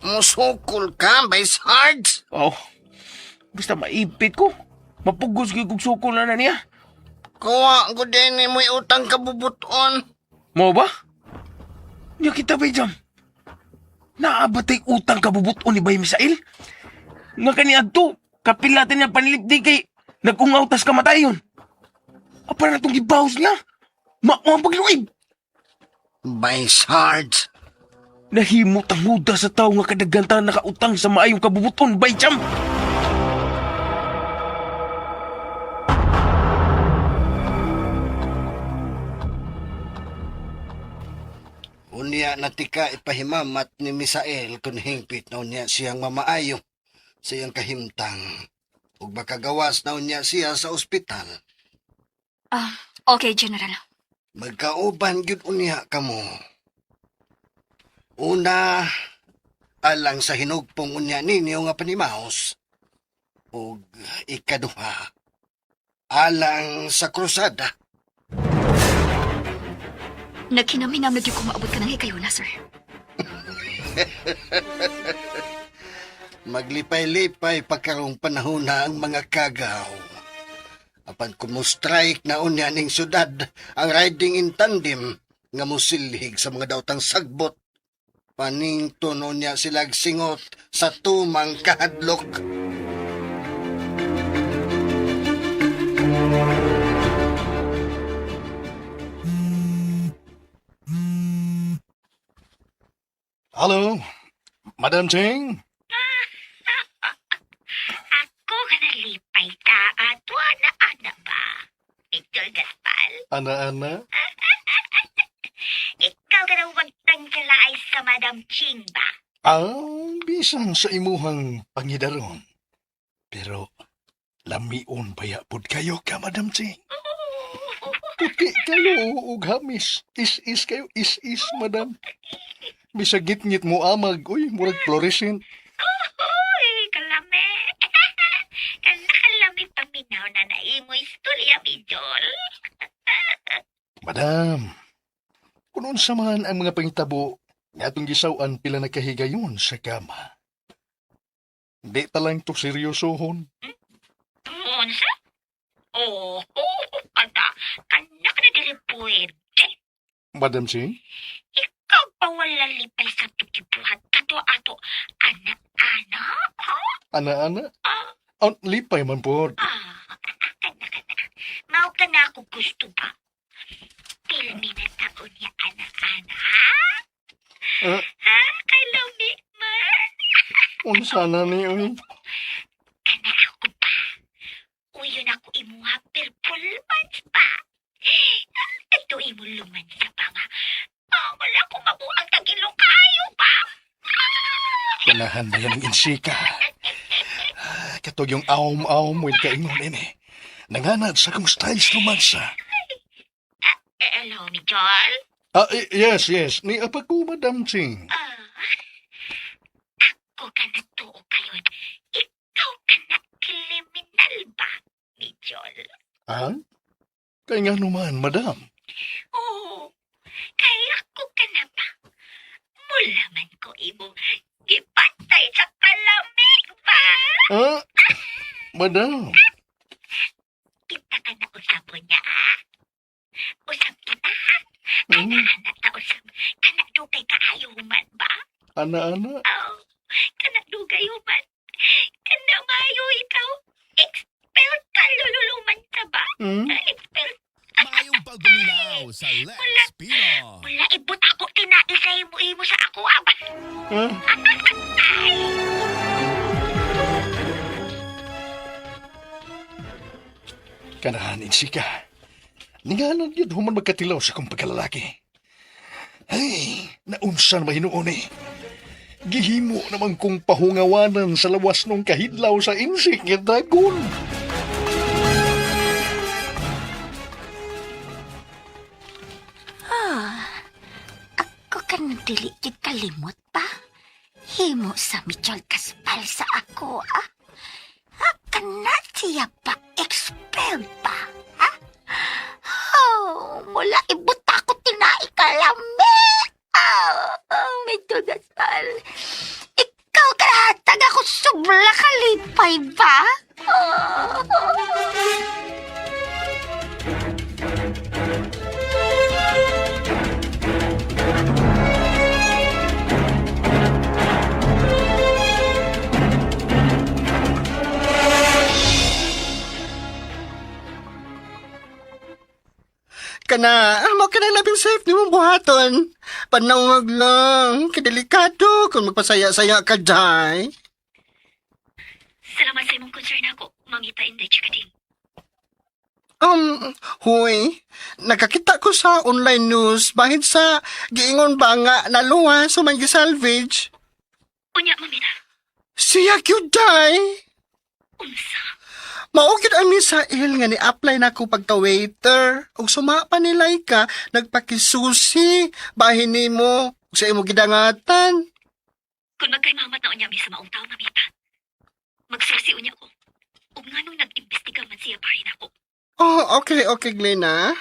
Musukol ka, by Sarge. Oh. Basta maipit ko. Mapugos gyud kog sukol na na niya. Kuha ko din ni mo'y utang kabubuton. Mo ba? Niya kita bay jam. Naabatay utang kabubuton ni Bay Misael? Nga kani adto, kapilatan niya panlipdi kay nagungaw tas kamatayon. Apa na itong gibaws niya? Mao ang pagluib. By Sarge. Nahimot ang huda sa tao nga kadaghan nakautang sa maayong kabubuton, Bay Jam. Unya na tika ipahimamat ni Misael kung hingpit na unya siyang mamaayo sa iyang kahimtang. Ug makagawas na unya siya sa ospital. Ah, okay, General. Magkauban gyud unya kamo. Una, alang sa hinugpong unya ninyo nga panimaos. Ug ikaduha, alang sa krusada. Naghinam-hinam na gyud ko maabot ka ng hikayuna, sir. Maglipay-lipay pagkarong panahon na ang mga kagaw. Apan kumustrike na unya ning syudad ang riding in tandem nga musilhig sa mga daotang sagbot. Panington unya silag singot sa tumang kahadlok. Hello, Madam Ching? Ako ka nalipay ta ato na ana ba? Victor Gaspal, Ana-ana? ikaw ka na magtangkalaay sa Madam Ching ba? Ang bisan sa imuhang pangidaron. Pero lamion baya pud kayo ka, Madam Ching. Puti kayo og hamis. Is-is kayo, is-is, madam. Bisag ngit-ngit mo amag, uy, murag fluorescent. Uy, kalami. Kanakalami paminaw na naimo istorya, Mijol. Madam, kung unsa man ang mga pangitabo, nga atong gisaw-an pila na kahigayon sa kama. Di ta lang to seryosohon. Unsa? Oh, oh, kada, kana ka na dili pwede. Madam Ching? Ikaw pa wala lipay sa tukibuhat kato ato anak-anak, ha? Ana-ana? Ah. Ang lipay man po. Ah, kana kana. Mao ka na ako gusto ba? Pilmi na taon niya anak-anak, ha? Ah. Ha? Kalami man. Unsa na ni, uy? Kana ako pa. Uyon ako imuha performance pa. Ito imo luman sa pa nga. Ah, wala ko mabuang tagilo kayo pa. Ganahan na yan ang insika. Ah, katog yung aom-aom with kaingon ini. Nanganad sa kong styles romansa. Eh, hello, Mijol. Ah, yes, yes. Ni apa ko, Madam Ching. Ah, ako ka na tuo kayon. Ikaw ka na kriminal ba, Mijol? Ah? Kay nga naman, Madam. Oo, kaya ako ka na ba? Mula man ko imo gipatay sa kalamig ba? Ah? Madam. Kita ka na usabon niya, ah. Usab kita, ha? Kana ta usab. Kana dugay kaayo human ba? Ana-ana. Oh, kana dugay human. Kana maayo ikaw. Expert ka lululuman ka ba? Hmm? Ah, expert. Maayong pagduminaw sa Lex Pinoy. Wala ibot ako tinai sa imo-imo sa ako, aba. Ah? Kanahan, insika. Ninganan yun human magkatilaw sa kong pagkalalaki. Ay, naunsan mahinuon eh. Gihimo naman kong pahungawanan sa lawas nung kahidlaw sa insik nga dragon. Ako ka nang dili gid kalimot pa. Himo sa Michol Kaspal sa ako, ah. Ah, kana siya pa, expel pa, ha? Oh, mula ibot ako tinai kalami. Oh, oh, Michol Gaspal. Ikaw kahatag ako sobra kalipay ba? Oh. Kana, mo ka na labing safe ni mong buhaton. Panawag lang, kadelikado kung magpasaya-saya ka, Jai. Salamat sa imong concern ako, Mamita Inday Chikating. Huy, nakakita ko sa online news bahid sa giingon ba nga naluwa sa man salvage. Unya, Mamita, Siya gyud, Jai. unsa? Mao gyud ang misail nga ni-apply na ko pagka-waiter. Ug suma pa ni Laika, nagpakisusi, bahin nimo ug sa imo gidangatan. Kung magkay mamat na unya mi sa maong tao, Mamita. Magsusi unya ko. Ug nganong nag-imbestiga man siya pahin ako. Oh, okay, okay, Glena.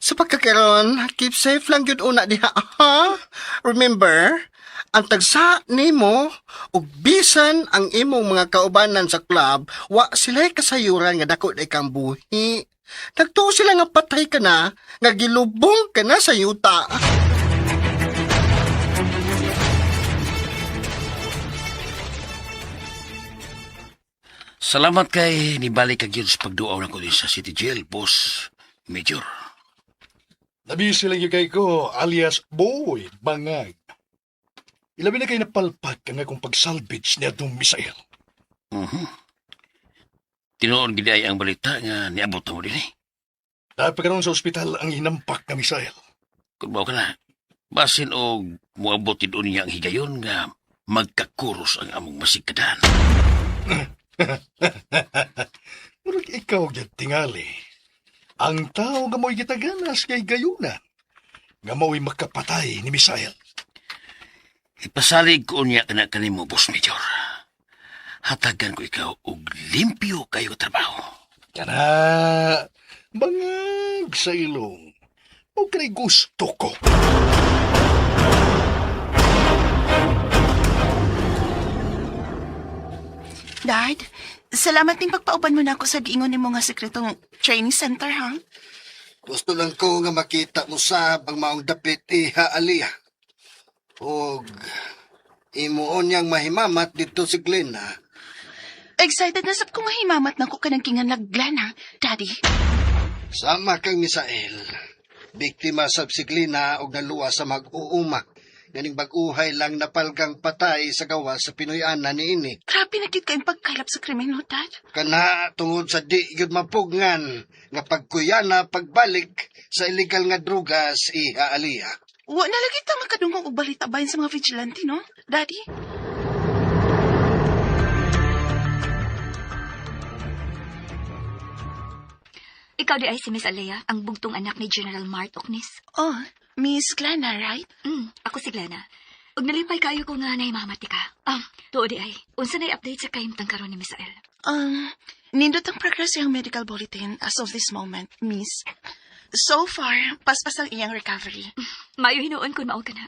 Sa pagkakaroon, keep safe lang gyud una diha, ha? Remember, ang tagsa nimo ug bisan ang imong mga kaubanan sa club, wa sila kasayuran nga dako na ikang buhi. Nagtuo sila nga patay ka na, nga gilubong ka na sa yuta. Salamat kay nibalik ka gyud sa pagduaw nako din sa City Jail, Boss Major. Nabisi lang yung kay ko, alias Boy Bangag. Ilabi na kay napalpak ang akong pagsalvage ni atong misail. Mhm. Tinuon gid ay ang balita nga niabot na mo din eh. Dahil pa karon sa ospital ang hinampak nga misail. Kung mao ka na, basin og moabot tid niya ang higayon nga Magkakuros ang among masigkadan. Murag ikaw gyud tingali. Ang tao nga mo'y gitaganas kay gayuna. Nga mo'y makapatay ni Misael. Ipasalig ko niya kana kanimo, Boss Major. Hatagan ko ikaw og limpyo kayo trabaho. Kana, bangag sa ilong. O kanay gusto ko. Dad, salamat ning pagpauban mo na ako sa giingon nimo nga sekretong training center, ha? Gusto lang ko nga makita mo sa ang maong dapit iha aliya. Og imuon niyang mahimamat dito si Glenn ha. Excited na sab ko nga himamat na ko kanang kinganlaglan, ha, Daddy. Sama kang Misael. Biktima sab si Glenna og naluwa sa mag-uuma. Ganing bag-uhay lang napalgang patay sa gawa sa Pinoy-ana niini. Grabe na gyud kayong pagkalap sa krimen, no, Dad? Kana tungod sa di gyud mapugngan nga pagkuyana pagbalik sa illegal nga drugas iha aliya. Wa na lagi ta makadungog og balita bahin sa mga vigilante, no, Daddy? Ikaw di ay si Miss Alea, ang bugtong anak ni General Mart Oknis. Oh, Miss Glenna, right? Ako si Glenna. Ug nalipay kayo ko nga nahimamati ka. Ah, tuo di ay. Unsa nay update sa kahimtang karon ni Miss El? Nindot ang progress iyang medical bulletin as of this moment, Miss. So far, paspas ang iyang recovery. Mayo hinuon kun mao ka na.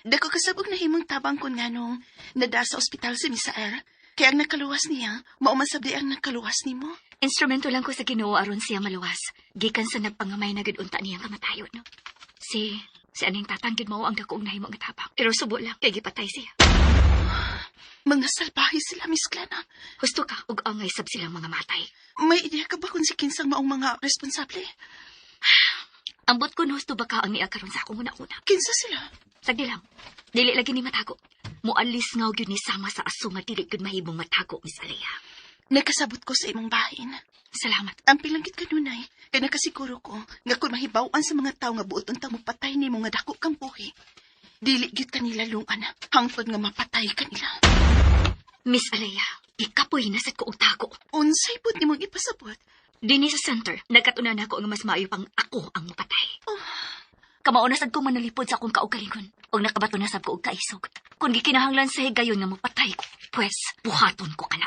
Dako kasabog na himong tabang kun nganong nada sa ospital si Misael. Kaya ang nakaluwas niya, mauman sabdi ang nakaluwas nimo. Instrumento lang ko sa Ginoo aron siya maluwas. Gikan sa nagpangamay na gid unta niyang kamatayon, no. Si si aning tatang gid mao ang dakoong nahimo nga tabang. Pero subo lang kay gipatay siya. Mga salbahe sila, Miss Glenna. Husto ka ug angay sab silang mga matay. May ideya ka ba kung si kinsang maong mga responsable? Ambot kun husto ba ka ang niya karon sa akong una-una. Kinsa sila? Sagdi lang. Dili lagi ni matago. Mualis nga gyud ni sama sa aso nga dili gyud mahimong matago, Miss Alea. Nakasabot ko sa imong bahin. Salamat. Ang pilangkit kanunay, kay nakasiguro ko nga kung mahibaw-an sa mga tawo nga buot unta mo patay nimo nga dako kang buhi. Dili gyud kanila lungan hangtod nga mapatay kanila. Miss Alea, ikapoy na sad ko og tago. Unsay pud nimong ipasabot? Dinhi sa center, nagkatunan ako nga mas maayo pang ako ang mapatay. Kamao na sad ko manalipod sa akong kaugalingon. Og nakabato na sab ko og kaisog. Kung gikinahanglan sa higayon nga mapatay ko, pues buhaton ko kana.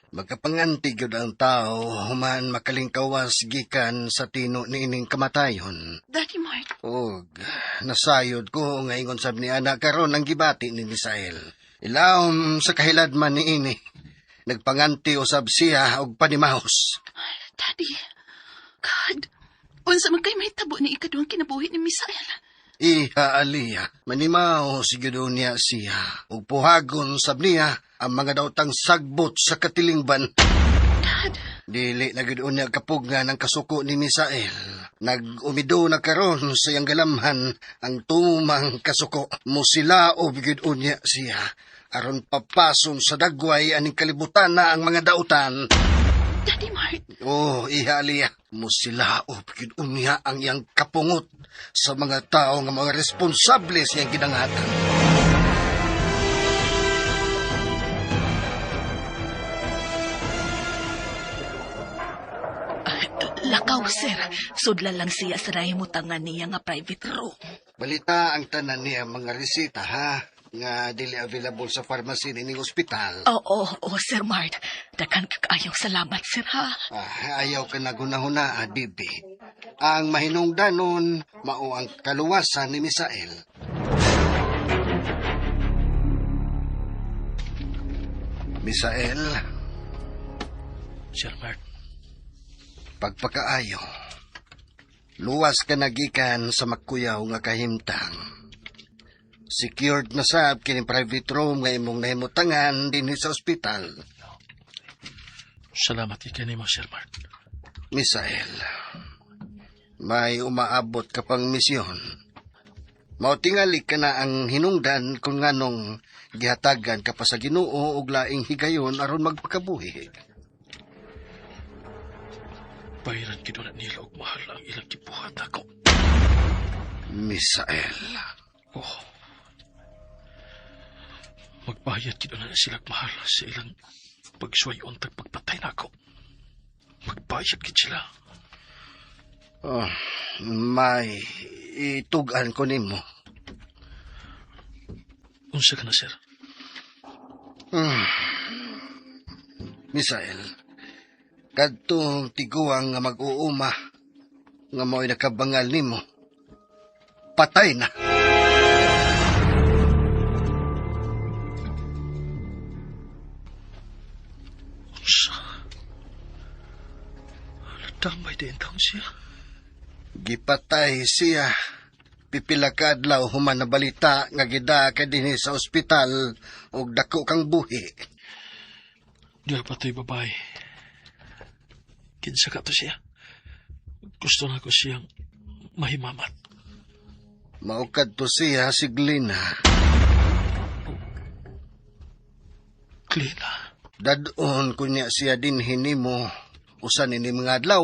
Magkapanganti gyud ang tao human makalingkawas gikan sa tino niining kamatayon. Daddy Mart, Og nasayod ko nga ingon sab ni ana karon ang gibati ni Misael. Ilawom sa kahiladman niini. Nagpanganti usab siya og panimahos. Daddy, God, unsa man kay mahitabo ni ikaduhang kinabuhi ni Misael? Iha aliya, manimaho si niya siya. Ug puhagon sab niya ang mga daotang sagbot sa katilingban. Dad, Dili na gyud unya kapugngan ang kasuko ni Misael. Nag-umido na karon sa iyang galamhan ang tumang kasuko. Musilaob gyud unya siya. Aron papason sa dagway aning kalibutan na ang mga dautan. Daddy Mart, Oh, iha aliya, musilaob gyud unya ang iyang kapungot sa mga tao nga mga responsable sa iyang gidangatan. Lakaw, sir. Sudla lang siya sa nahimutangan niya nga private room. Balita ang tanan niya mga resita ha nga dili available sa pharmacy nining ospital. Oo, oo, Sir Mart. Daghan ka kaayong salamat, sir, ha? Ah, ayaw ka na gunahuna, ah, Bibi. Ang mahinungdanon, mao ang kaluwasan ni Misael. Misael, Sir Mart, pagpakaayo. Luwas ka nagikan sa magkuyaw nga kahimtang. Secured na sab kini private room nga imong nahimutangan dinhi sa ospital. salamat ikay nimo, Sir Mart. Misael, may umaabot ka pang misyon. Mautingali ka na ang hinungdan kung nganong gihatagan ka pa sa Ginoo og laing higayon aron magpakabuhi. Bayaran gid na nila og mahal ang ilang gibuhat ako. Misael. Oh. Magbayad gid na sila og mahal sa ilang pagsuwayon tag pagpatay nako. Magbayad gid sila. Oh, may itugan ko nimo. Unsa ka na, sir? Misael, kadtong tiguang nga mag-uuma nga mao'y nakabangal nimo, patay na. Unsa? Nadamay din taon siya. Gipatay siya. Pipila ka adlaw human na balita nga gida ka dinhi sa ospital og dako kang buhi. Diya pa to'y babae. Kinsa ka to siya? Gusto na ko siyang mahimamat. Mao kadto siya si Glina. Glina. Dadon kunya siya dinhi nimo usa nini mga adlaw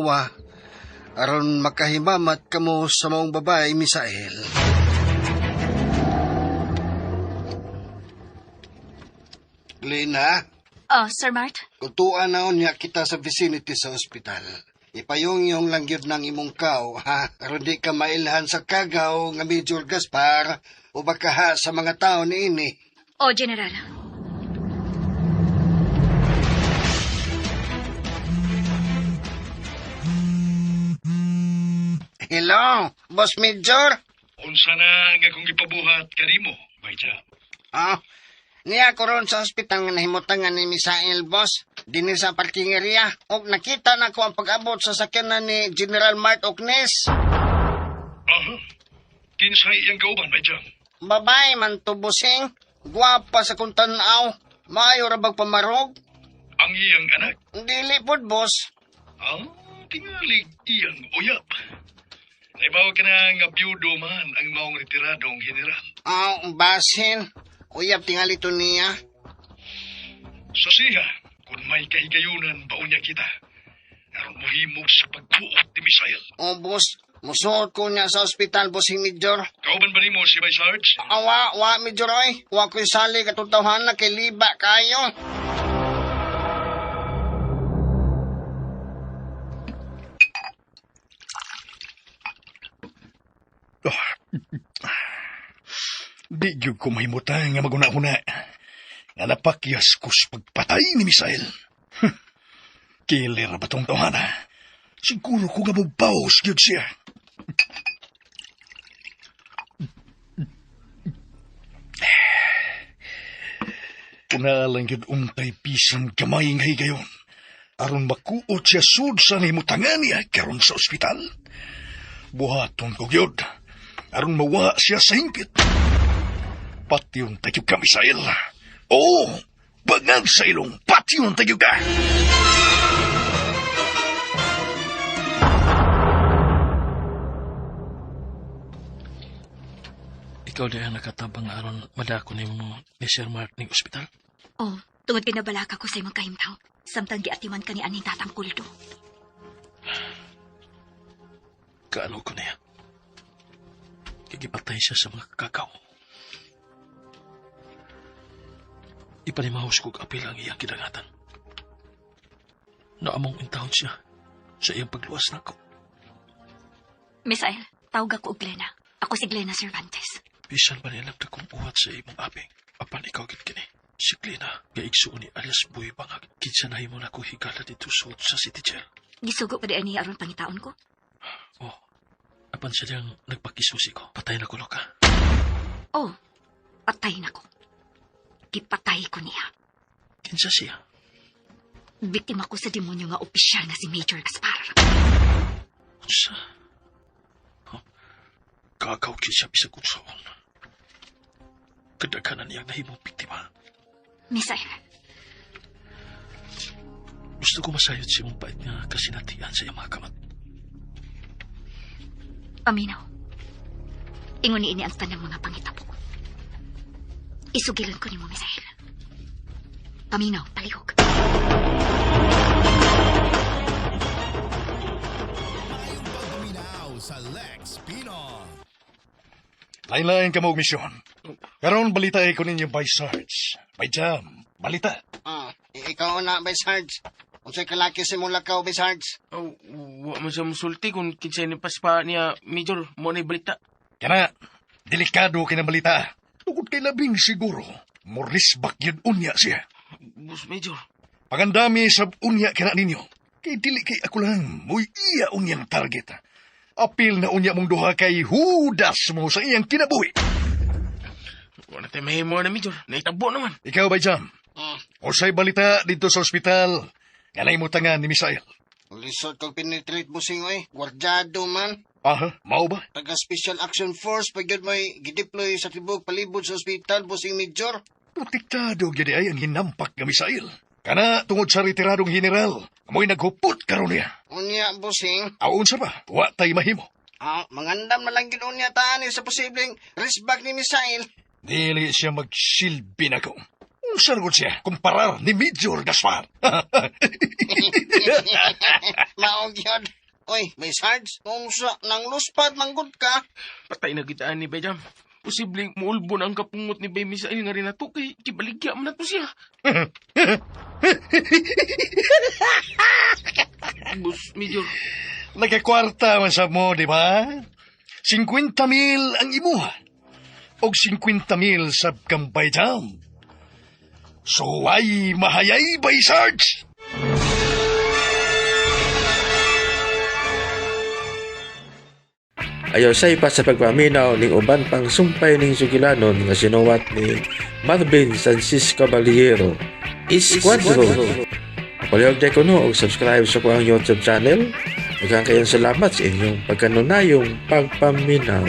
aron makahimamat kamo sa maong babae, Misael. Glina, Oh, Sir Mart? kutuan na unya kita sa vicinity sa ospital. Ipayong-yung lang gyud ng imong kaw, ha? Aron di ka mailhan sa kagaw nga Major Gaspar o baka ha sa mga tao ni ini. Oh, General. Hello, Boss Major? Unsa na nga kung ipabuhat kanimo, Bayja? Ah, niya ko ron sa ospital nga nahimutangan ni Misael, boss. Dinhi sa parking area. Og nakita na ko ang pag-abot sa sakyanan ni General Mart Oknes. Aha. Kinsay iyang kauban, Bayja? Babae man to, bossing. Gwapa sa kong tanaw. Maayo ra bag pamarog? Ang iyang anak. Dili pod, boss. Ah, tingalig iyang uyap. Naibaw ka na nga biyudo man ang maong retiradong general. Ah, basin. Uyap tingali to niya. Sa siya, kung may kahigayunan baon niya kita. Aron mohimog sa pagkuot ni Misael. Oh, boss. Musuot ko niya sa ospital, bossing Major. Kauban ba nimo si Vice Sarge? Awa, wa, Major, oy. Wa ko'y sali katong tawhana kay liba kayo. Di gyud ko mahimutan nga maguna-huna. Nga napakyas ko sa pagpatay ni Misael. Killer ba tong tawhana? Siguro ko nga mubaos gyud siya. Kuna lang gyud untay bisan gamay nga higayon. Aron makuot siya sud sa nahimutangan niya karon sa ospital. Buhaton ko gyud. Aron mawa siya sa hingpit. Patyon tayo ka, Misael. Oo, bangag sa ilong, patyon tayo ka. Ikaw di ang nakatabang aron madako nimo ni Sir Mark ning ospital. Oh, tungod kinabalaka ko sa imong kahimtang. Samtang giatiman ka ni aning tatang kuldo. Kaano ko niya? Kigipatay siya sa mga kakaw. Ipanimahos kog apil ang iyang kidangatan. Naamong intawon siya sa iyang pagluwas nako. Misael, tawag ako og Glena. Ako si Glena Cervantes. Bisan pa niya kong uwat sa imong aping. Apan ikaw gid kini. Si Glena, gaigsuon ni alias Boy Bangag. Kinsa nahimo nako higala dito suot sa City Jail. Gisugo pa di niya aron pangitaon ko. Oh, apan siya diyang nagpakisusi ko. Patay na ko, Loka. Oh, patay na ko. Gipatay ko niya. Kinsa siya? Biktima ko sa demonyo nga opisyal nga si Major Gaspar. Unsa? Huh? Kagaw kit siya bisag unsaon. Kadaghanan niyang nahimong biktima. Misael, Gusto ko masayod sa imong bait nga kasinatian sa iyang mga kamot. paminaw. Ingon ni ini ang tanang mga pangitabo. Isugilan ko nimo, Misael. Paminaw, palihog. sa Lex Pinoy. Lain-lain ka mo og misyon. Karon balita ko ninyo by Sarge. By Jam. Balita. Ah, ikaw na, bay Sarge. Unsay kalaki sa imong lakaw, bay Sarge? Oh, wa man siya musulti kung kinsay ni paspa niya, Major, mo na balita. Kana, delikado kay na balita. Tugod kay labing siguro. Morisbak yun unya siya. Boss Major. Pagandami sa unya kana ninyo. Kay dili kay ako lang, mo'y iya unyang target. Apil na unya mong duha kay hudas mo sa iyang kinabuhi. Wa na tayo mahimo na, Major. Naitabo naman. Ikaw ba, Jam? Usay balita dito sa ospital. Nganay mo tangan ni Misael. Lisod kog penetrate busing oy. Gwardyado man. Aha, mao ba? Taga Special Action Force pag yun may gideploy sa tibok palibot sa ospital busing major. Protektado gyud ay ang hinampak nga misail. Kana tungod sa retiradong general, amoy naghupot karon niya. Unya busing. Aon sa ba? Wa tay mahimo. Ah, mangandam na lang gid unya taani sa posibleng risbak ni Misael. Dili siya magsilbi nako. Unsa gud siya kumparar ni Major Gaspar? Mao gyud. Oy, may Sarge, unsa nang luspad manggod ka? Patay na kitaan ni Bayjam. Posibleng muulbo na ang kapungot ni Bay Misael nga rin nato kay kibaligya man nato siya. Boss Major, Nagkakwarta man sa mo, di ba? 50,000 ang imuha. Og 50,000 sa kambay jam. So ay mahayay bay Sarge? Ayaw sa ipa sa pagpaminaw ning uban pang sumpay ning sugilanon nga sinuwat ni Marvin Sanchez Caballero. Esquadro. Palihog de kuno og subscribe sa kuang YouTube channel. Daghang kayong salamat sa inyong pagkanunayong pagpaminaw.